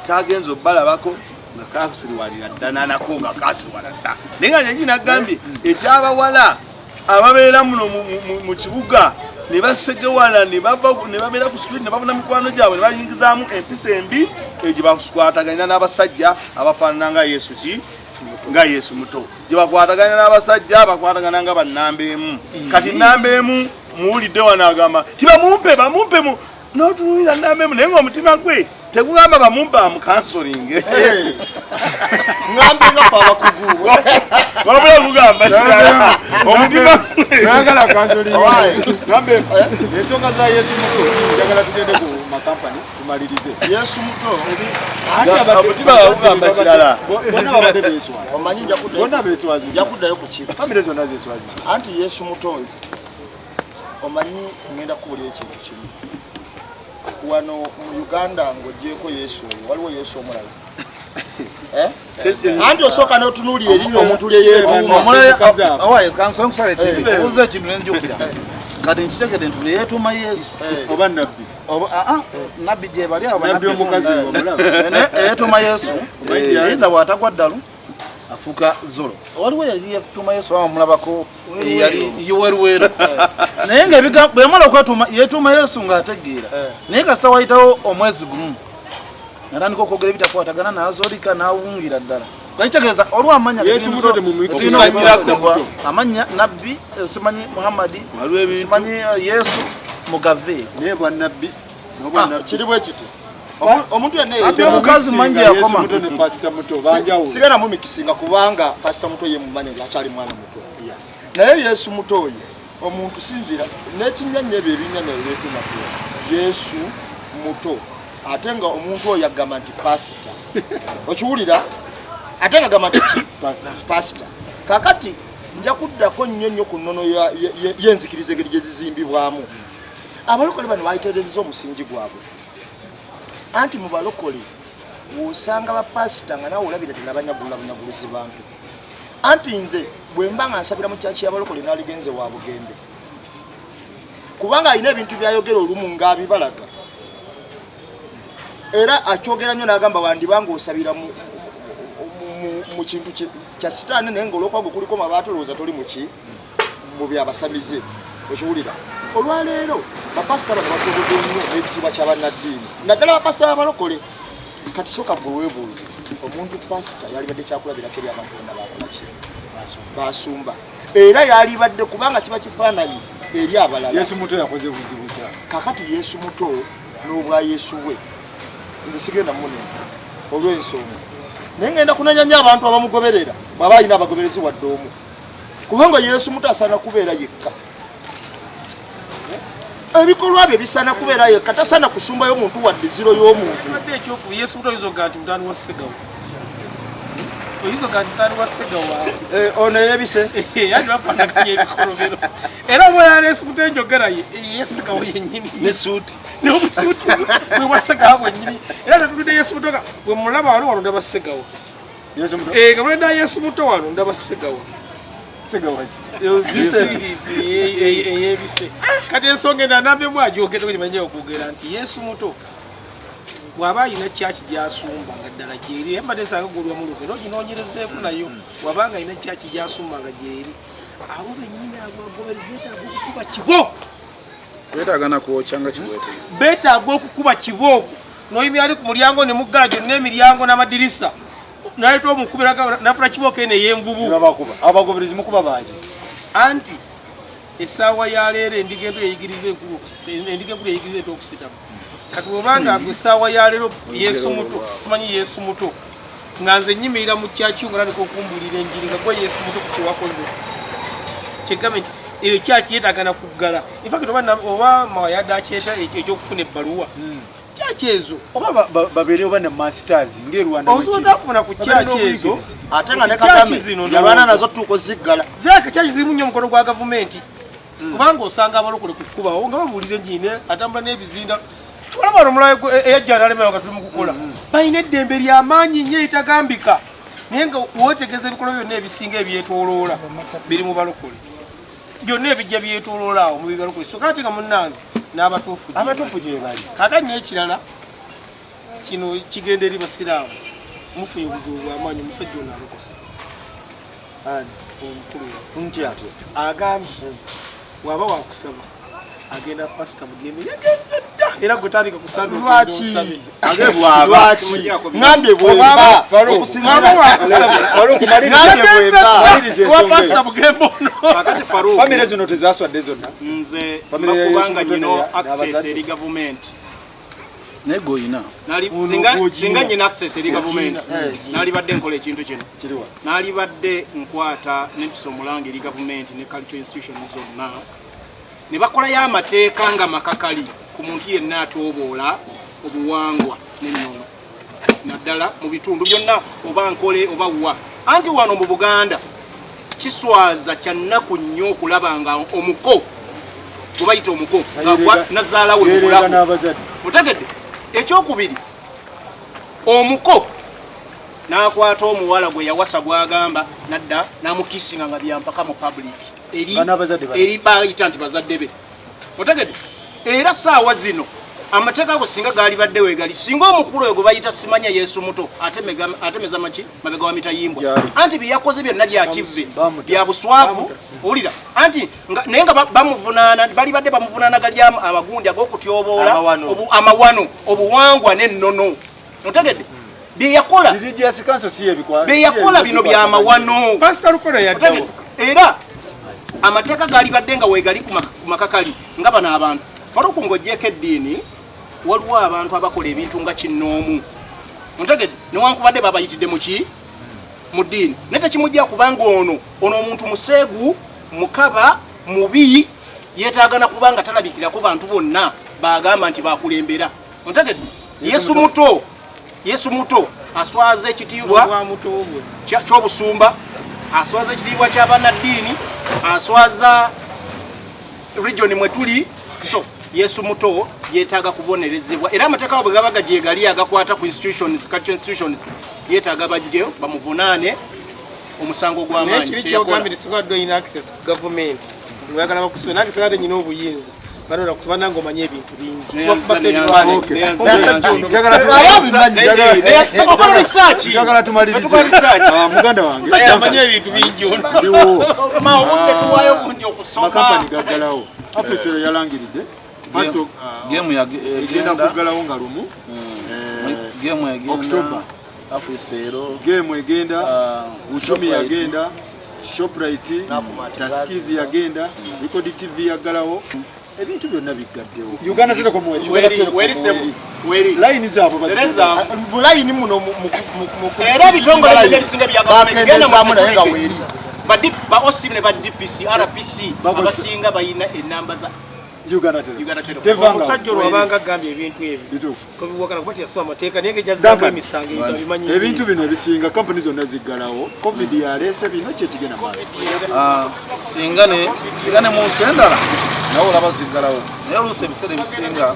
kagenza obbalabako nga kasirwalira ddala nako nga kasirwala dda. Naye nga nyenyi nagambye ekyabawala ababeera muno mu kibuga ne basegewala ne babeera ku street ne bafuna mikwano gyabwe ne bayingizaamu empisa embi egye bakwataganira n'abasajja abafaanana nga Yesu ki nga Yesu muto gye bakwatagana n'abasajja bakwatagana nga bannamba emu. Kati nnamba emu muwulidde wano agamba ti bamumpe bamumpe n'otunuulira nnamba emu naye ng'omutima gwe tegugamba bamumpe amukansolinge. Ngambe nga fe abakugu wabula gugamba omutima nayagala kansolinge. Ngambe ensonga za Yesu muto njagala tugende ku makampani tumalirize. Yesu muto omutima gugamba kirala. Bonna babadde beeswaza. Omanyi bonna beeswaza. Nja kuddayo ku kiri. Famire zonna zeeswaza. Anti Yesu muto nze omanyi ngenda kukubulira ekintu kimu. Wano mu Uganda ng'ogyeko Yesu oyo waliwo Yesu omulala. Anti osooka n'otunuulira erinnya omuntu lye yeetuuma. Obuuza ekintu nenzijukira kati nkitegedde nti buli yeetuuma Yesu oba nabbi nabbi gye bali abo nabbi omukazi omulaba eyeetuuma Yesu eitha bw'atagwa ddalu afuuka zolo. Waliwo yali yeetuuma Yesu bamulabako yali weruweru naye nga bwe yamala okwetuuma yeetuuma Yesu ng'ategeera naye kasita wayitawo omwezi gumu natandika okwogera ebitakwatagana n'azoolika n'awungira ddala. Kakitegeeza olwo amanya amanya nabbi simanyi Muhammadi simanyi Yesu mugave naye bwa nabbi kiri bwe kiti omuntu yenna omukazi mangi yakoma sigala mumikisinga kubanga pasita muto ye mumanya akyali mwana muto naye Yesu muto oyo omuntu sinzira n'ekinyanya ebyo ebinyanya byetuuma Yesu muto ate nga omuntu oyo agamba nti pasita okiwulira ate nga agamba nti pasita. Kakati nja kuddako nnyo nnyo ku nnono y'enzikiriza engeri gye zizimbibwamu. Abalokole bano bayiterezza omusingi gwabwe. Anti mu balokole w'osanga bapasita nga naawe olabira ddala banyagulula bunyaguluzi bantu. Anti nze bwe mba nga nsabira mu kyaki y'abalokole naaligenze wa Bugembe kubanga alina ebintu byayogera olumu ng'abibalaga era akyogera nnyo n'agamba wandiba ng'osabira mu kintu kya sitaani naye ng'olwokuba gwe kuliko mabaati olowooza toli muki mu byabasamize. Okiwulira olwaleero bapasita bano batobodde nnyo n'ekitiibwa ky'abannaddiini naddala bapasita b'abalokole. Kati sooka gwe weebuuze, omuntu pasita yalibadde kyakulabirako eri abantu bonna bakolaki basumba, era yalibadde kubanga kiba kifaananyi eri abalala. Yesu muto yakoze buzibu kya? Kakati Yesu muto n'obwa Yesu bwe, nze sigenda munene olw'ensonga, naye ngenda kunenya nnyo abantu abamugoberera, bw'aba alina abagoberezi wadde omu, kubanga Yesu muto asaana kubeera yekka. Ebikolwa bye bisaana kubeera yekka, tasaana kusumbayo muntu wadde ziro y'omuntu. Badde ekyoku Yesu muto oyinza okugaa nti mutani wa Ssegawa, oyinza okugaa nti mutani wa Ssegawa. Ono eyebise. Anti bafaanaganya ebikolobero, era oba yala Yesu muto enjogera ye Ssegawa yennyini. Ne suuti. N'obusuuti bwe bwa Ssegawa bwennyini, era tetulidde Yesu muto nga bwe mulaba wano, wano ndaba Ssegawa. Yesu muto. Nga mulenda Yesu muto, wano ndaba Ssegawa. Ssegawa ki? Eyebise. Kati ensonga endala nambemu agyogedde gyemanyi okwogera nti Yesu muto bw'aba alina kyaki gyasumba nga ddala gyeri, embadde nsanga gulwa mu lugero oginoonyerezeeko nayo, bw'aba nga alina kyaki gyasumba nga gyeri, abo bennyini abo abagoberezi beetaaga okukuba kibo. Beetaaga nakwokya nga kibwete. Beetaaga okukuba kibooko noyimya ali ku mulyango ne muggala gyonna emiryango n'amadirisa, naleeta omukubira nafuna kibooko eno ey'envubu. Babakuba abagoberezi, mukuba bangi. Anti essaawa ya leero endiga ento yeyigiriza enkulu endiga enkulu yeyigiriza ento okusitama. Kati bwobanga gwe essaawa ya leero Yesu muto, simanyi Yesu muto, nga nze nyimirira mu kyaki nga natandika okumbuulira enjiri nga gwe Yesu muto ku kyewakoze, kyegambe nti eyo kyaki yeetaaga na kuggala. In fact oba mawayadde akyeta ekyokufuna ebbaluwa kyaki ezo. Oba babeere oba ne masters ng'erwanda. Obuzibu otafuna ku kyaki ezo. Ate nga ne Kyaki Kagame zino yalwana ndowooza. Nazo tuuka oziggala. Zirabika kyaki zirimu nnyo omukono gwa gavumenti, kubanga osanga abalokole ku kkubawo nga babuulira enjiri atambula n'ebizinda. Tubalaba wano omulayo eyajja nalemera nga tuli mu kukola, balina eddembe lyamaanyi nnyo eritagambika, naye nga weetegereza ebikolwa byonna ebisinga ebyetoloola biri mu balokole, byonna ebijja byetoloola awo mu bibalokole. So kati nga munnange n'abatuufu gye bali. Abatuufu gye bali. Kaakati n'ekirala kino kigenda eri basiraamu, mufunye obuzibu bw'amaanyi. Omusajja ono alokose. Ani? Omukulu wa Nti atya? Agambye bw'aba wakusaba agenda Pasita Bugembe, yagenze dda, era gwe tandika kusanga. Lwaki? Age bwaba. Lwaki ŋambye bwemba? Bw'aba wakusaba Ŋambye bwemba. Wa Pasita Bugembe ono. Kakati Faruku, Famire zino tezaswadde zonna. Nze Famire ya bakubanga Yesu Muto nyino access n'abazadde. eri gavumenti. Naye gweolina. Ono Singa gw'ogina. Singa nyina access eri gavumenti, Eh. nalibadde nkola ekintu kino. Kiriwa? Nalibadde nkwata nempisa omulanga eri gavumenti ne cultural institutions zonna ne bakolayo amateeka nga makakali ku muntu yenna atyoboola obuwangwa n'ennono, naddala mu bitundu byonna, oba nkole oba wa. Anti wano mu Buganda kiswaza, kyannaku nnyo okulaba nga omuko gwe bayita omuko nga nazaala we Yereega mubulago. n'abazadde. Otegedde? Ekyokubiri, omuko n'akwata omuwala gwe yawasa gwagamba nadda n'amukisinga nga byampaka mu public eri Nga n'abazadde bali. Eri bayita nti bazadde be. Otegedde? Era saawa zino amateeka ago singa gaali badde weegali, singa omukulu oyo gwe bayita simanya Yesu muto atemeza maki mabega wa mitayimbwa. Gyali. Anti bye yakoze byonna bya kivve. Bamuta. Bya buswavu. Owulira? Anti naye nga bamuvunaana, bali badde bamuvunaana gali amagundi ag'okutyoboola Amawano. Amawano, obuwangwa n'ennono. Otegedde bye yakola? Religious council si yebikwata. Bye yakola bino byamawano. Pasita Lukola yaddawo. Otegedde? Era amateeka gaali badde nga weegali ku makakali nga bano abantu. Faruku, ng'oggyeko eddiini, waliwo abantu abakola ebintu nga kinnoomu. Otegedde? Newankubadde babayitidde muki mu ddiini, naye tekimujja kubanga ono omuntu museegu, mukaba, mubi, yeetaagana kubanga talabikirako bantu bonna bagamba nti bakulembera. Otegedde? Yesu muto, Yesu muto aswaza ekitiibwa bwa muto bwe ky'obusumba, aswaza ekitiibwa ky'abannaddiini, aswaza region mwe tuli. So Yesu muto yeetaaga kubonerezebwa, era amateeka bwe gaba gagyegali agakwata ku institutions, cultural institutions, yeetaaga bajje bamuvunaane omusango Naye gw'amaanyi kiri kye yakola. kyogambye nti singa wadde olina access ku gavumenti, oyagala bakusibe, nange singa ate nyina obuyinza banola kusiba, nange omanye ebintu bingi. Neyanza, Bakubako neyanza, ebifaananyi. neyanza, Omusajja neyanza. ono Aba abimanyi. Okola research. Njagala tumalirize. Tukola research. Ah, muganda wange. Omusajja amanyi ebintu bingi ono. Ndiwo. Ma, obudde tuwaayo bungi okusoma. Makampani gaggalawo. Africell yalangiridde. First of, Game egenda kuggalawo nga lumu. Game egenda October. Africell. Game egenda, Uchumi Shoprite. yagenda, Shoprite, Nakumatt. Taskizi yagenda, Record TV yaggalawo, ebintu byonna biggaddewo. Uganda Telecom weri. Uganda Telecom Weri sebo. weri. Weri. Line zaabwe Tereza. Bulayini muno Era ebitongole byonna ebisinga bya gavumenti genda mu bakendezaamu naye nga security. weeri. Ba OC ne ba DPC, RPC Bakozesa. abasinga balina enamba za Uganda Telecom. Uganda Telecom. Tevanga. Omusajja olwo abanga agambye ebintu ebyo Bituufu. kobiwakana kuba teyasoma amateeka naye ngejazaamu Duncan, emisango ebintu abimanyi. Ebintu bino ebisinga kampuni zonna ziggalawo. Covid yaleese bino, kyekigenda maaso. Singa ne mu nsi endala nawe olaba ziggalawo, naye oluusi ebiseera ebisinga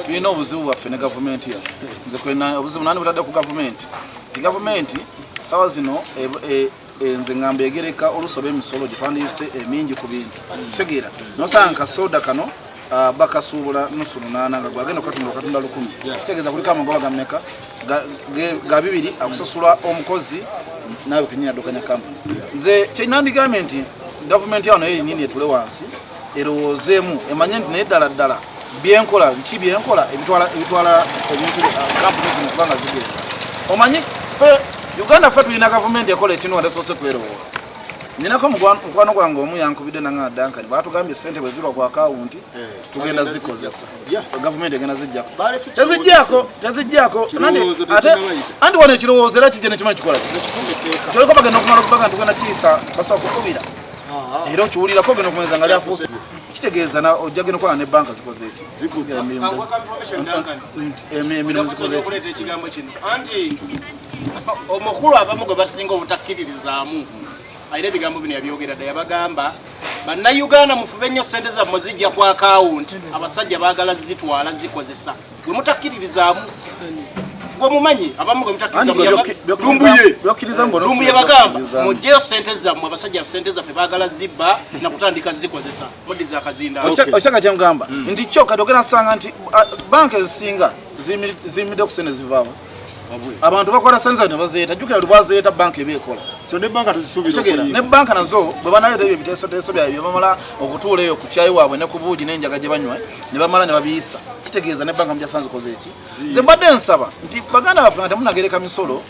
tulina obuzibu bwaffe ne gavumenti yaffe. Nze kwena obuzibu nani butadde ku gavumenti nti gavumenti sawa zino nze ngamba egereka oluusi oba emisolo gyetwandiise emingi ku bintu. Kitegeera nosanga kasoda kano bakasuubula nusu lunaana nga gwagenda okukatunda okatunda 1000. Kitegeeza kuliko amagoba gameka ga 2 akusasula omukozi naawe kenyini addukanya kampuni. Nze kyenandigambye nti gavumenti yawo nayo yenyini etule wansi erowoozeemu emanye nti naye ddala ddala byenkola ki byenkola ebitwala ebintu kampuni zino kubanga zigenda. Omanyi fe Uganda ffe tulina gavumenti ekola ekintu nga tesoose kwerowooza. Ninako mukwano gwange omu yankubidde nanga Duncan batugambye sente bwe zirwa ku akawunti tugenda zikozesa. Gavumenti egenda zijjako. Balese Tezijjako, tezijjako. Kirowoozo Ate tekinnabayita. anti wano ekirowoozo era kijja nekimanyi kikola ki? Kyoliko bagenda okumala okubaga nti tugenda kiyisa basobola kukubira. Era okiwulirako ogenda okumanyisa nga lyafuuse. Kitegeeza ojja genda okukola ne banka zikoze eki? Emirimu emirimu zikoze eki? Okuleeta ekigambo kino anti omukulu abamu gwe basinga obutakkiririzaamu alina ebigambo bino yabyogera dda, yabagamba bannayuganda mufube nnyo sente zammwe zijja ku akawunti, abasajja baagala zitwala zikozesa, gwe mutakkiririzaamu gwe mumanyi abamu gwe Anti mutakkiririzaamu gwe Lumbuye. byokkiriza mbu Lumbuye bagamba mugyeyo sente zammwe, abasajja sente zaffe baagala zibba nakutandika zikozesa, muddiza akazinda. Okyaka kyemugamba nti kyo kati ogenda sanga nti banka ezisinga ziyimiridde ku sente zivaawo. Abantu bakola sente zaabwe ne bazeeta, jjukira buli bwazeeta banka eba ekola. So ne banka tuzisuubira Kitegeera ne okuyiga. banka nazo bwe banaleeta ebyo ebiteesoteeso byabwe bye bamala okutuula eyo ku kyayi waabwe ne ku buugi n'enjaga gye banywa ne bamala ne babiyisa, kitegeeza ne banka mujasanze koze eki. Nze mbadde nsaba nti baganda baffe nga temunagereka misolo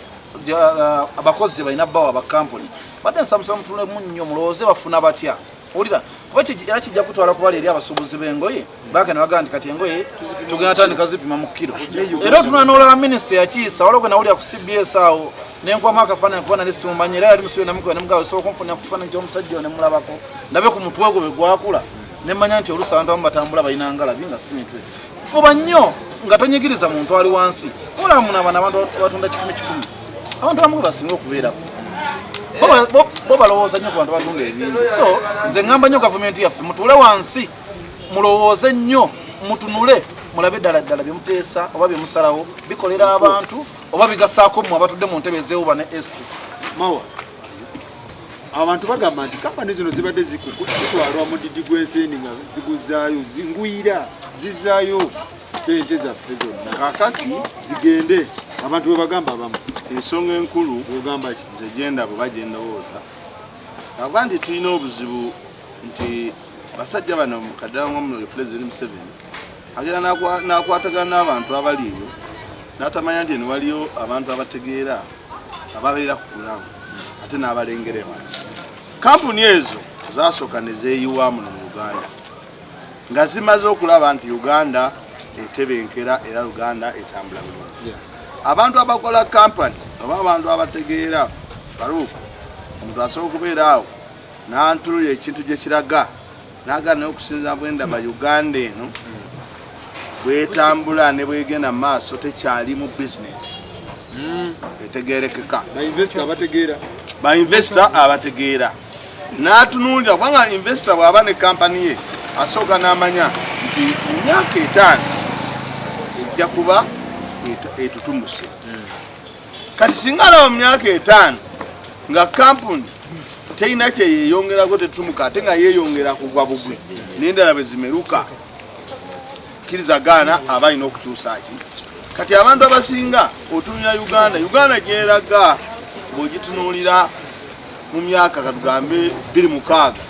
abakozi gye balina bawa abakampuni, badde nsaba musaba mutulemu nnyo mulowooze bafuna batya. Owulira kuba era kijja kutwala kubali eri abasuubuzi b'engoye banka ne bagamba nti kati engoye tugenda tandika zipima mu kiro. Era otunula n'olaba minisita yakiisa waliwo gwe nawulira ku CBS awo nenkwamu akafaananyi kuba nali simumanyi era yali musibe namukuba ne mugamba osobola okunfunira ku kifaananyi ky'omusajja oyo ne mulabako ndabe ku mutwe gwe bwe gwakula ne mmanya nti oluusi abantu abamu batambula balina ngalabi nga si mitwe. Fuba nnyo nga tonyigiriza muntu ali wansi. Olaba muno abano abantu batunda kikumi kikumi, abantu abamu gwe basinga okubeerako bo balowooza nnyo ku bantu batunda ebingi. So nze ŋŋamba nnyo gavumenti yaffe mutuule wansi mulowooze nnyo mutunule mulabe ddala ddala bye muteesa oba bye musalawo bikolera abantu oba bigasaako mmwe abatudde mu ntebe ez'ewuba ne AC. Mawa, abantu bagamba nti kampani zino zibadde zitwalwa mu didi gw'ensendi nga ziguzaayo zingwira zizaayo sente zaffe zonna. Kaakati zigende abantu bwe bagamba abamu. Ensonga enkulu ogamba ki? Nze gyendaba oba gye ndowooza aba nti tulina obuzibu nti basajja bano kaddala nga mu Pulezidenti Museveni agenda n'akwatagana n'abantu abali eyo n'atamanya nti eno waliyo abantu abategeera ababeera ku ground ate n'abalengera ewala. Kampuni ezo zasooka ne zeeyiwa muno mu Uganda nga zimaze okulaba nti Uganda etebenkera era Uganda etambula bulungi. Abantu abakola kampani oba abantu abategeera Farouk, omuntu asobola okubeera awo n'antulula ekintu gye kiraga n'agaana naye okusinza bwendaba Uganda eno bwetambula ne bwegenda mu maaso tekyali mu bizinesi etegerekeka. Ba investor abategeera. Ba investor abategeera n'atunuulira kubanga investor bw'aba ne kampani ye asooka n'amanya nti mu myaka 5 ejja kuba etutumuse. Kati singa alaba mu myaka 5 nga kampuni terina kye yeeyongerako tetutumuka ate nga yeeyongera kugwa bugwi n'endala bwe zimeruka, kkiriza gaana aba alina okukyusa ki. Kati abantu abasinga otunulira Uganda, Uganda gyeraga bw'ogitunuulira mu myaka katugambe bbiri mukaaga,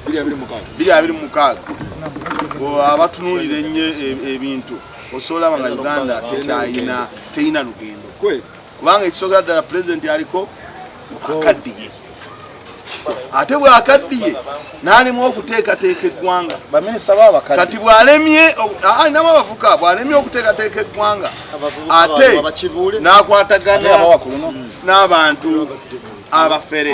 Bbiri abiri mukaaga. bbiri abiri mukaaga. Abatunuulira ennyo ebintu osobola nga Uganda tekyalina, terina lugendo, kubanga ekisookera ddala pulezidenti aliko akaddiye, ate bwakaddiye n'alemu okuteekateeka eggwanga. Baminisita babakadde. Kati bw'alemye, alinamu abavuka, bw'alemye okuteekateeka eggwanga ate n'akwatagana n'abantu abafere,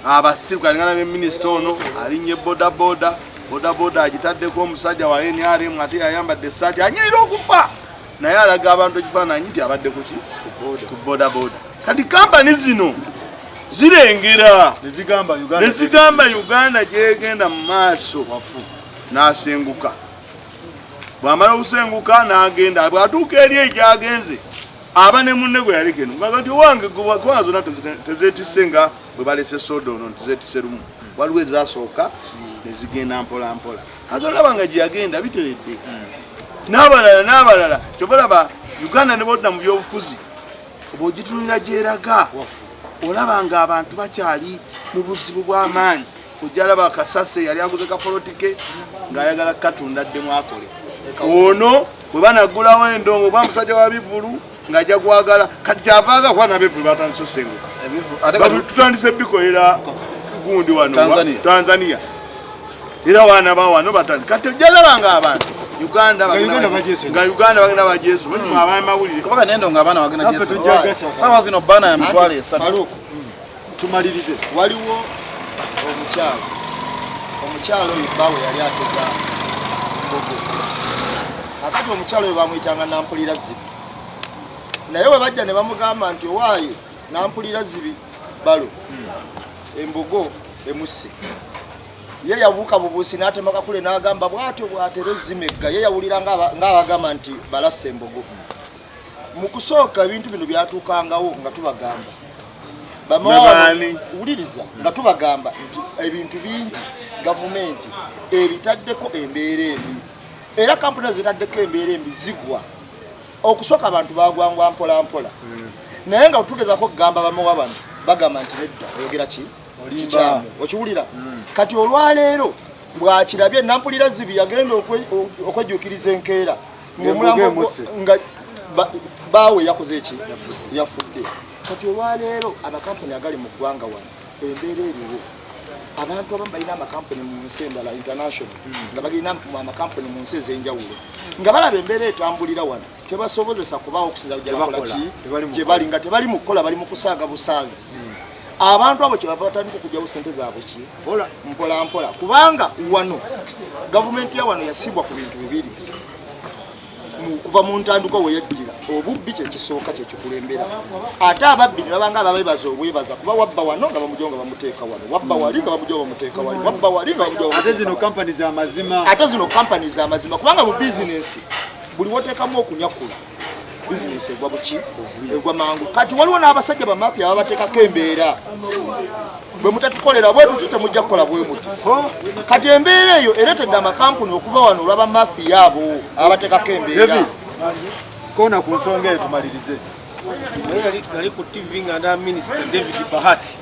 abasiru. Kalingana ne minisita ono alinnye bodaboda, bodaboda agitaddeko omusajja wa NRM, ate yayambadde essaati anyirira okufa, naye alaga abantu ekifaananyi nti abadde kuki ku bodaboda. Kati kampani zino zirengera nezigamba Uganda gyegenda mu maaso n'asenguka. Bw'amala okusenguka n'agenda, bw'atuuka eri egyagenze aba ne munne gwe yaleka eno nga nti owange kubanga zonna tezeetisse nga bwe balese soda ono nti zeetisse lumu, waliwo ezasooka nezigenda mpola mpola, agolaba nga gye yagenda biteredde n'abalala n'abalala. Kyova olaba Uganda ne bodda mu byobufuzi bw'ogitunulira gyeraga, olaba nga abantu bakyali mu buzibu bw'amaanyi. Ojja laba Kasase yali aguze kapolotike ng'ayagala kukatunda addemu akole ono bwe banaggulawo endongo kuba musajja wa bivulu ng'ajja kwagala. Kati kyavaaga kuba nabivulu batandise osenguka, tutandise bikolera gundi wano Tanzania, era waana ba wano batandika. Kati ojja laba nga abantu Uganda nga Uganda bagenda bajesu abamawulire. Kubanga nendo nga abaana bagenda jesu sawa zino bana ya 300,000. Tumalirize. Waliwo omukyalo, omukyalo oyo bbaawe yali atega mbogo. Akati omukyalo oyo bamuyitanga Nampulira Zibi, naye bwe bajja ne bamugamba nti owaaye Nampulira Zibi balo embogo emusse, ye yabuuka bubuusi n'atema kakule n'agamba bw'atyo bw'atera ozimegga. Ye yawulira ng'abagamba nti balassa embogo. Mu kusooka ebintu bino byatuukangawo nga tubagamba wuliriza, nga tubagamba nti ebintu bingi gavumenti ebitaddeko embeera embi, era kampuni zitaddeko embeera embi zigwa. Okusooka abantu bagwangwa mpola mpola, naye nga tugezako okugamba bamuwa bano bagamba nti nedda, oyogera ki kikyamu, okiwulira. Kati olwaleero bwakirabye Nampulira Zibi yagenda okwejjuukiriza enkeera ng'omulambo nga baawe yakoze eki yafudde. Kati olwaleero amakampuni agali mu ggwanga wano embeera eriwo, abantu abamu balina amakampuni mu nsi endala international, nga balina amakampuni mu nsi ez'enjawulo, nga balaba embeera etambulira wano tebasobozesa kubaawo okusinza gyebakola ki gye bali nga tebali mu kukola, bali mu kusaaga busaazi. Abantu abo kyebava batandika okugyawo sente zaabwe ki mpola mpola, kubanga wano gavumenti ya wano yasibwa ku bintu bibiri kuva mu ntandikwa we yajjira. Obubbi kyekisooka kyekikulembera, ate ababbi ne babanga ababebaza obwebaza, kuba wabba wano nga bamugyawo nga bamuteeka wano, wabba wali nga bamugyawo bamuteeka wali, wabba wali nga bamugyawo. Ate zino kampani za mazima. Ate zino kampani za mazima, kubanga mu bizinensi buli woteekamu okunyakula bizinensi egwa buki, egwa mangu. Kati waliwo n'abasajja bamafiya babateekako embeera, bwe mutatukolera bwe tuti temujja kukola bwe muti. Kati embeera eyo ereetedde amakampuni okuva wano olw'abamafiya abo abateekako embeera. Kona ku nsonga eyo tumalirize. Naye nali ku TV nga nda Minisita David Bahati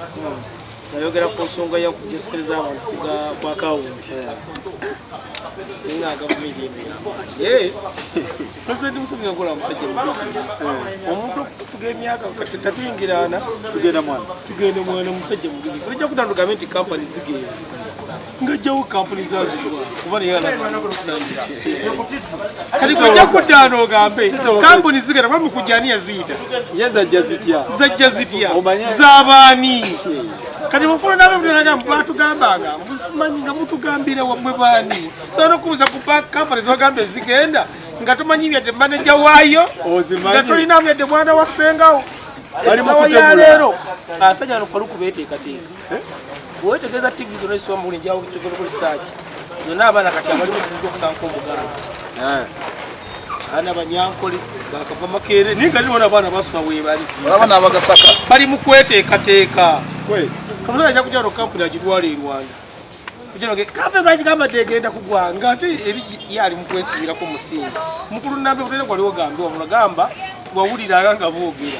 yayogera ku nsonga yakujesereza abantu ku akawunti, nga gavumenti eno yamaanyi. Pulezidenti Museveni akola musajja mugezi, omuntu okufuga emyaka kati tatuyingirana. Tugenda mwana. Tugenda mwana, musajja mugezi. Ffe tujja kutandugambe nti kampani zigenda ngajjawo kampuni zazitwala kuba naye alabakisanja kiseera. Kati kojja kuddaano ogambe kampuni zigenda kuba mukujja ani yaziyita? Ye zajja zitya? Zajja zitya? Z'abaani? Kati mukulu nabe batugambanga musimanyi nga mutugambira wammwe baani? Sobola nokubuuza ku kampani zogamba ezigenda nga tomanyi byadde maneja waayo, nga tolina byadde mwana wa ssengawo. Essaawa ya leero abasajja bano Faluku beeteekateeka. Wetegeeza TV zonna ezisoma mubuli njawokisaaki zonna, abaana kati abalimu obuzibu bwokusanka omuganda, abaana banyankole bakava Makerere, naye nga nibona abaana basoma webali. Olaba n'abagasaka bali mu kweteekateeka. Kamusajja ajja kujja no kampuni agitwala e Rwanda. Kampuni lwagigamba tegenda kugwa nga ate eri ye ali mu kwesibirako musingi. Mukulu Nambe butere waliwo gambe wabula gamba wawuliranga nga boogera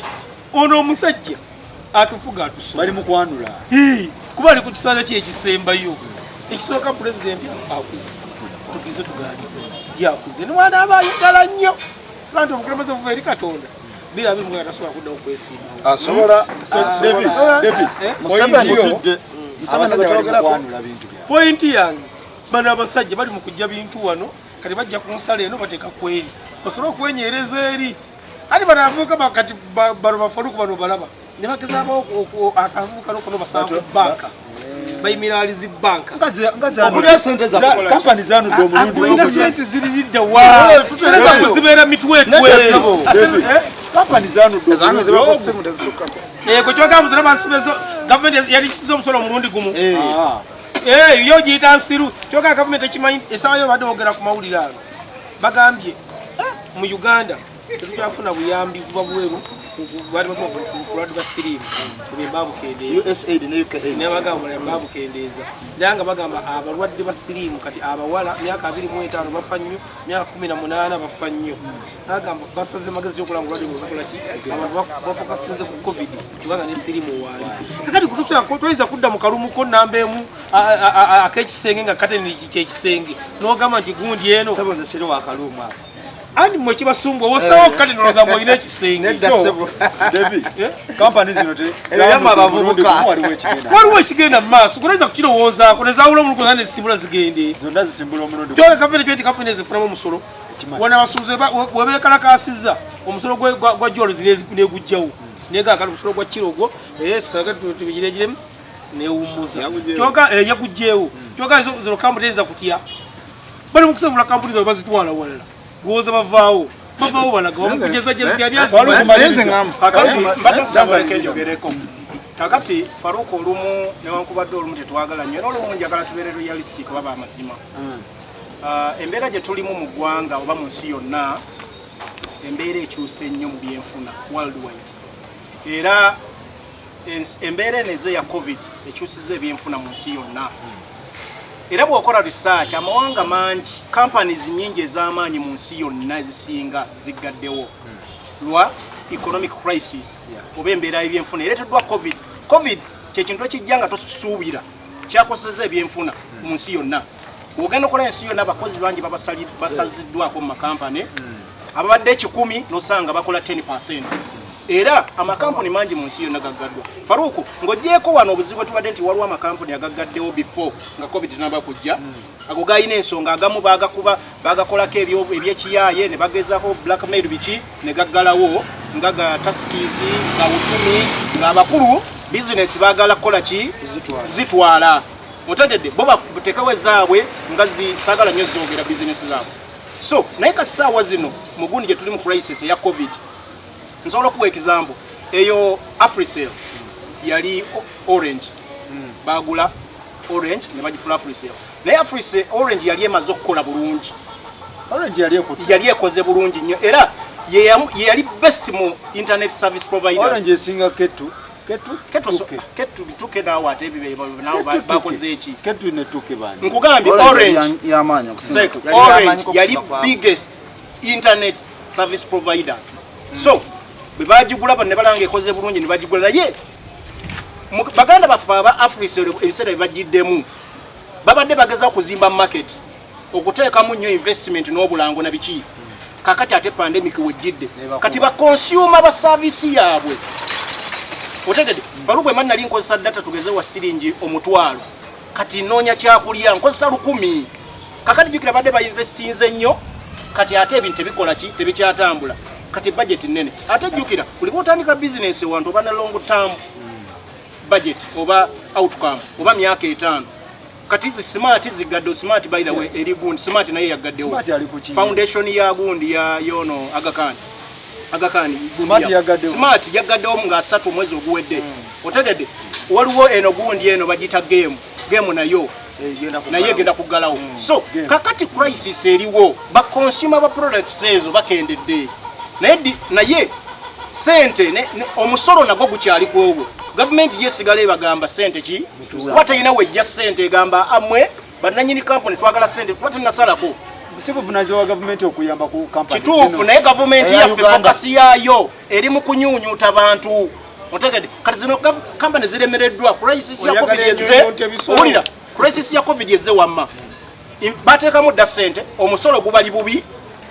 ono omusajja atufuga atusoma. Bali mu kwanula. Kuba ali ku kisanja kye ekisembayo ekisooka. Pulezidenti akuze. Tukize tugaane yakuze niwanaaba ayagala nnyo lwa nti obukulembeze buva eri Katonda 2026 tasobola kuddawo okwesimbawo. Asobola. David, David, Museveni point yo, Mutidde. abasajja bali mu twogerako. kwanula bintu byabwe. Pointi yange, bano abasajja bali mu kujja bintu wano, kati bajja ku nsala eno bateeka kweri basobole okwenyereza eri. Ati bano abavubuka kati bano bafaluku bano balaba ne bagezaako akavubuka nokono basanga ku banka bayimiralizi banka. Okulya sente zaffe. Kampani zanudde omulundi Olina ogwo. sente ziriridda wa? Eh, Sente zammwe zibeera mitwetwe. Nedda ssebo. David, kampani zanudde Ezange omulundi ziba ku ogwo. ssimu tezisukkako. Ego kyogamba zonna basuubiza gavumenti yalikisiza omusolo omulundi gumu. Ah. Eh, yo giyita nsiru. Kyokka gavumenti ekimanyi essaawa yo badde boogera ku mawulire ago. Bagambye mu Uganda tetukyafuna buyambi kuva bweru bali batuma ku bulwadde bwa siriimu bwe babukendeeza. USAID ne UKAID. Naye bagamba babukendeeza. Naye nga bagamba abalwadde ba siriimu kati abawala myaka 25 bafa nnyo, myaka 18 bafa nnyo. Bagamba basaze magezi y'okulanga obulwadde bwe bukola ki? Abantu bafokasinze ku COVID kubanga ne siriimu waali. Kakati tuyinza kudda mu kalumu ko namba emu ak'ekisenge nga kateni ky'ekisenge n'ogamba nti gundi eno. Ssebo nze siri wa kaluumu ako. Andi mmwe kibasumbwa osawo kati nolowooza mbu olina ekisenge. Nedda ssebo. David, kampani zino te Ebyo byammwe zanudde omulundi abavubuka. gumu, waliwo ekigenda. Waliwo ekigenda mu maaso kunoyinza kukirowoozaako nezaawula omulundi gumu nezisimbula zigende. Zonna zisimbula omulundi gumu. Kyokka gavumenti kyoti kampuni ezifunamu omusolo. Ekimanyi. Wano abasuubuzi we beekalakaasizza omusolo gwa jolozi negujjawo naye kale omusolo gwa kiro ogwo tusage tubigiregiremu newummuza. Yagugyewo. Kyokka yagugyewo. Kyokka zino kampuni teyinza kutya, bali mu kusabula kampuni zaabwe bazitwala walala, gowooza bavaawo bavaawo balaga wamukugeza gyali Faruku, Naye nze ngamba. Kakati mbadde nkusaba oleke njogereko. Kakati Faruku, olumu newankubadde olumu tetwagala nnyo era olumu njagala tubeere realistic oba bamazima. Embeera gye tulimu mu ggwanga oba mu nsi yonna, embeera ekyuse nnyo mu byenfuna worldwide, era embeera eno eze ya COVID ekyusiza ebyenfuna mu nsi yonna. Era bw'okola research, amawanga mangi, companies nyingi ez'amaanyi mu nsi yonna ezisinga ziggaddewo lwa economic crisis oba embeera y'ebyenfuna ereeteddwa COVID. COVID kyekintu ekijja nga tokisuubira, kyakoseza ebyenfuna mu nsi yonna. Bw'ogenda okola ensi yonna, abakozi bangi basaziddwako mu makampani. Ababadde 100 nosanga bakola 10, era amakampuni mangi mu nsi yonna gaggaddwa. Faruku, ng'ogyeko wano obuzibu bwe tubadde nti waliwo amakampuni agaggaddewo before nga COVID tenaba kujja, ago galina ensonga. Agamu bagakuba bagakolako ebyekiyaaye ne bagezaako blackmail biki ne gaggalawo, nga ga taskizi nga uchumi ng'abakulu bizinesi baagala kukola ki? Zitwala. Otegedde? Bo batekewo ezaabwe nga saagala nnyo zoogera bizinesi zaabwe. So naye kati saawa zino mugundi gye tuli mu crisis eya COVID, nsobola okuwa example eyo Africell yali Orange, bagula Orange ne bagifula Africell, naye Africell Orange yali emaze okukola bulungi. Orange yali ekutte. Yali ekoze bulungi nnyo era ye yali best mu internet service providers. Orange esinga Ketu. Ketu? Ketu Tuke. Ketu tuke naawe ate ebibe naawe Ketu tuke. bakoze eki? Ketu ne Tuke bani. Nkugambye Orange Y'amaanyi okusinga. Sek, Yali Orange y'amaanyi yali okusinga kwabo. biggest internet service providers. So bwe bagigula bano ne balanga ekoze bulungi ne bagigula, naye baganda baffe aba Africell ebiseera bye bagiddemu babadde bageza okuzimba market, okuteekamu nnyo investment n'obulango na biki. Kakati ate pandemic wejjidde, kati ba consumer ba service yaabwe, otegedde Faruku? Ema nali nkozesa data tugeze wa siringi 1000, kati noonya kyakulya nkozesa 1000. Kakati jjukira badde bainvestinze nnyo, kati ate ebintu tebikola ki? Tebikyatambula. Kati budget nene. Ate jjukira buli bwotandika bizinesi wantu oba ne long term budget oba outcome oba myaka 5. Kati zi Smart zigadde. Smart, by the way, eri gundi. Smart naye yagaddewo. Smart ali ku ki? Foundation ya gundi ya yono Aga Khan, Aga Khan gundi Smart yagaddewo. Smart yagaddewo nga 3 omwezi oguwedde. Otegedde? Waliwo eno gundi eno bagiyita Game. Game nayo naye egenda kuggalawo. So Game. kakati crisis eriwo, ba consumer ba products ezo bakendedde, naye naye sente omusolo nagwo gukyali ku ogwo. Gavumenti yesigala ebagamba sente ki, kuba terina wejja sente. Egamba amwe bannanyini kampuni twagala sente, kuba tenasalako. Si buvunaanyizibwa bwa gavumenti okuyamba ku kampani Kituufu, zino? naye gavumenti Eya yaffe Uganda. focus yaayo eri mu kunyuunyuuta bantu. Otegedde? Kati zino kampani ziremereddwa crisis ya Oyagala COVID ezze. enyunyunta ebisolo. Owulira? Crisis ya COVID ezze wamma. Bateekamu dda ssente, omusolo gubali bubi,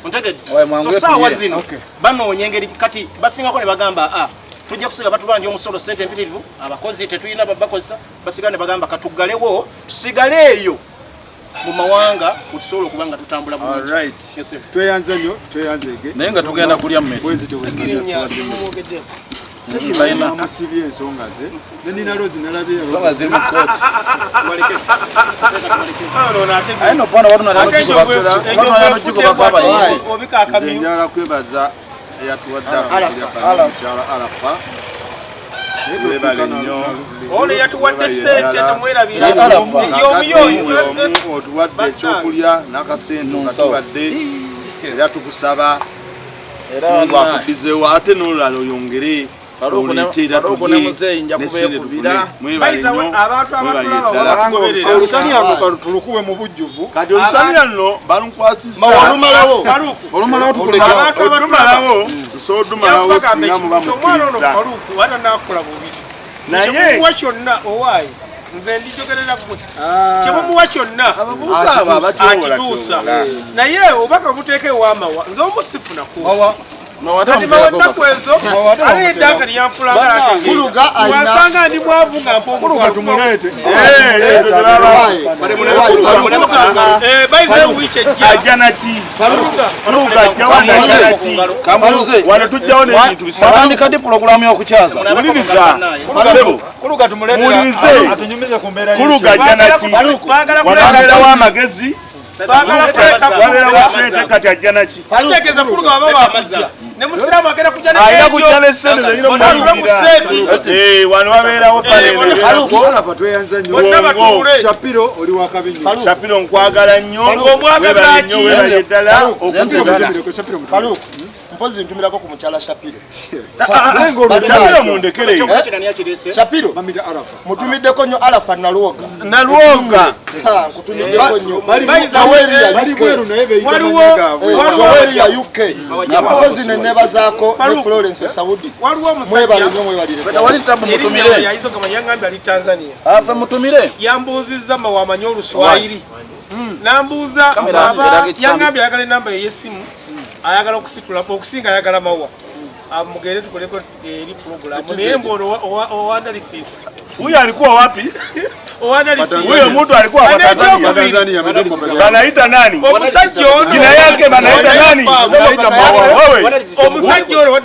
ontegedde? So saawa zino banoonya engeri kati basingako ne bagamba a tujja kusiga batubanja omusolo ssente empitirivu, abakozi tetulina babakozesa, basigala ne bagamba katuggalewo tusigale eyo mu mawanga wetusobola okuba nga tutambula bulungi. Tweyanze nnyo, tweyanzeege. Naye nga tugenda kulya mmere. Amusibye ensonga ze nenina Rozi nalabye ensonga ziri mu kooti. Aye no bwana watu nalogigobako abayimbi. Nze njagala kwebaza eyatuwadde amukyala Arafa, webale nnyo. Ono yatuwadde ssente temwerabira. Otuwadde ekyokulya n'akasente okatuwadde, era tukusaba wakuddizeewo ate n'olulala oyongere. Olusaniya luno tulukuwe mu bujjuvu. Kati olusaniya luno balunkwasizza. Olumalawo olumalawo tusobola odumalawo singa muba mukkiriza. Naye kyemumuwa kyonna owaayi nze ndijogerera gwe kyemumuwa kyonna akituusa, naye obubaka buteeka ewamawa nze omusifunako kati mawa ezo ate eddanga lyanfulanga ndi mwavu nga mpa ajja naki wano tujjawo n'ebintu bisatandika ddi pulogulaamu y'okukyaza? Wuliriza muwulirize, Kuluga ajja naki? Wano amagezi wabeerawo ssente, kati ajja naki? Kitegeeza Kuluga baba bakujja ne musiraamu agenda kujja alina kujja ne ssente zenyina omuyingira. Wano wabeerawo paneltweyanza nnyo. Shapiro oli wakabi nnyo. Shapiro nkwagala nnyo, webale nnyo, webale ddala okutuula. Mpozi ntumirako ku mukyala Shapiro. Shapiro mundekere. Shapiro mutumiddeko nnyo Arafa Nalwoga. Nalwoga. Nkutumiddeko nnyo. Waweri ya UK. Mpozi ne nebazaako ne Florence Saudi. Mwebale nnyo, mwebalire. Tewali tabu, mutumire. Yangambye ali Tanzania. Afe mutumire. Yambuuzizza mawamanyi Oluswahili. Nambuuza yangambye ayagala enamba ey'essimu, ayagala okusitula okusinga ayagala mawa mugende tukoleko eri pulogulaamu, naye mbu owa analysis. Huyo alikuwa wapi? Huyo mtu alikuwa wa Tanzania. Banaita nani? Omusajja ono jina yake banaita nani? Omusajja ono.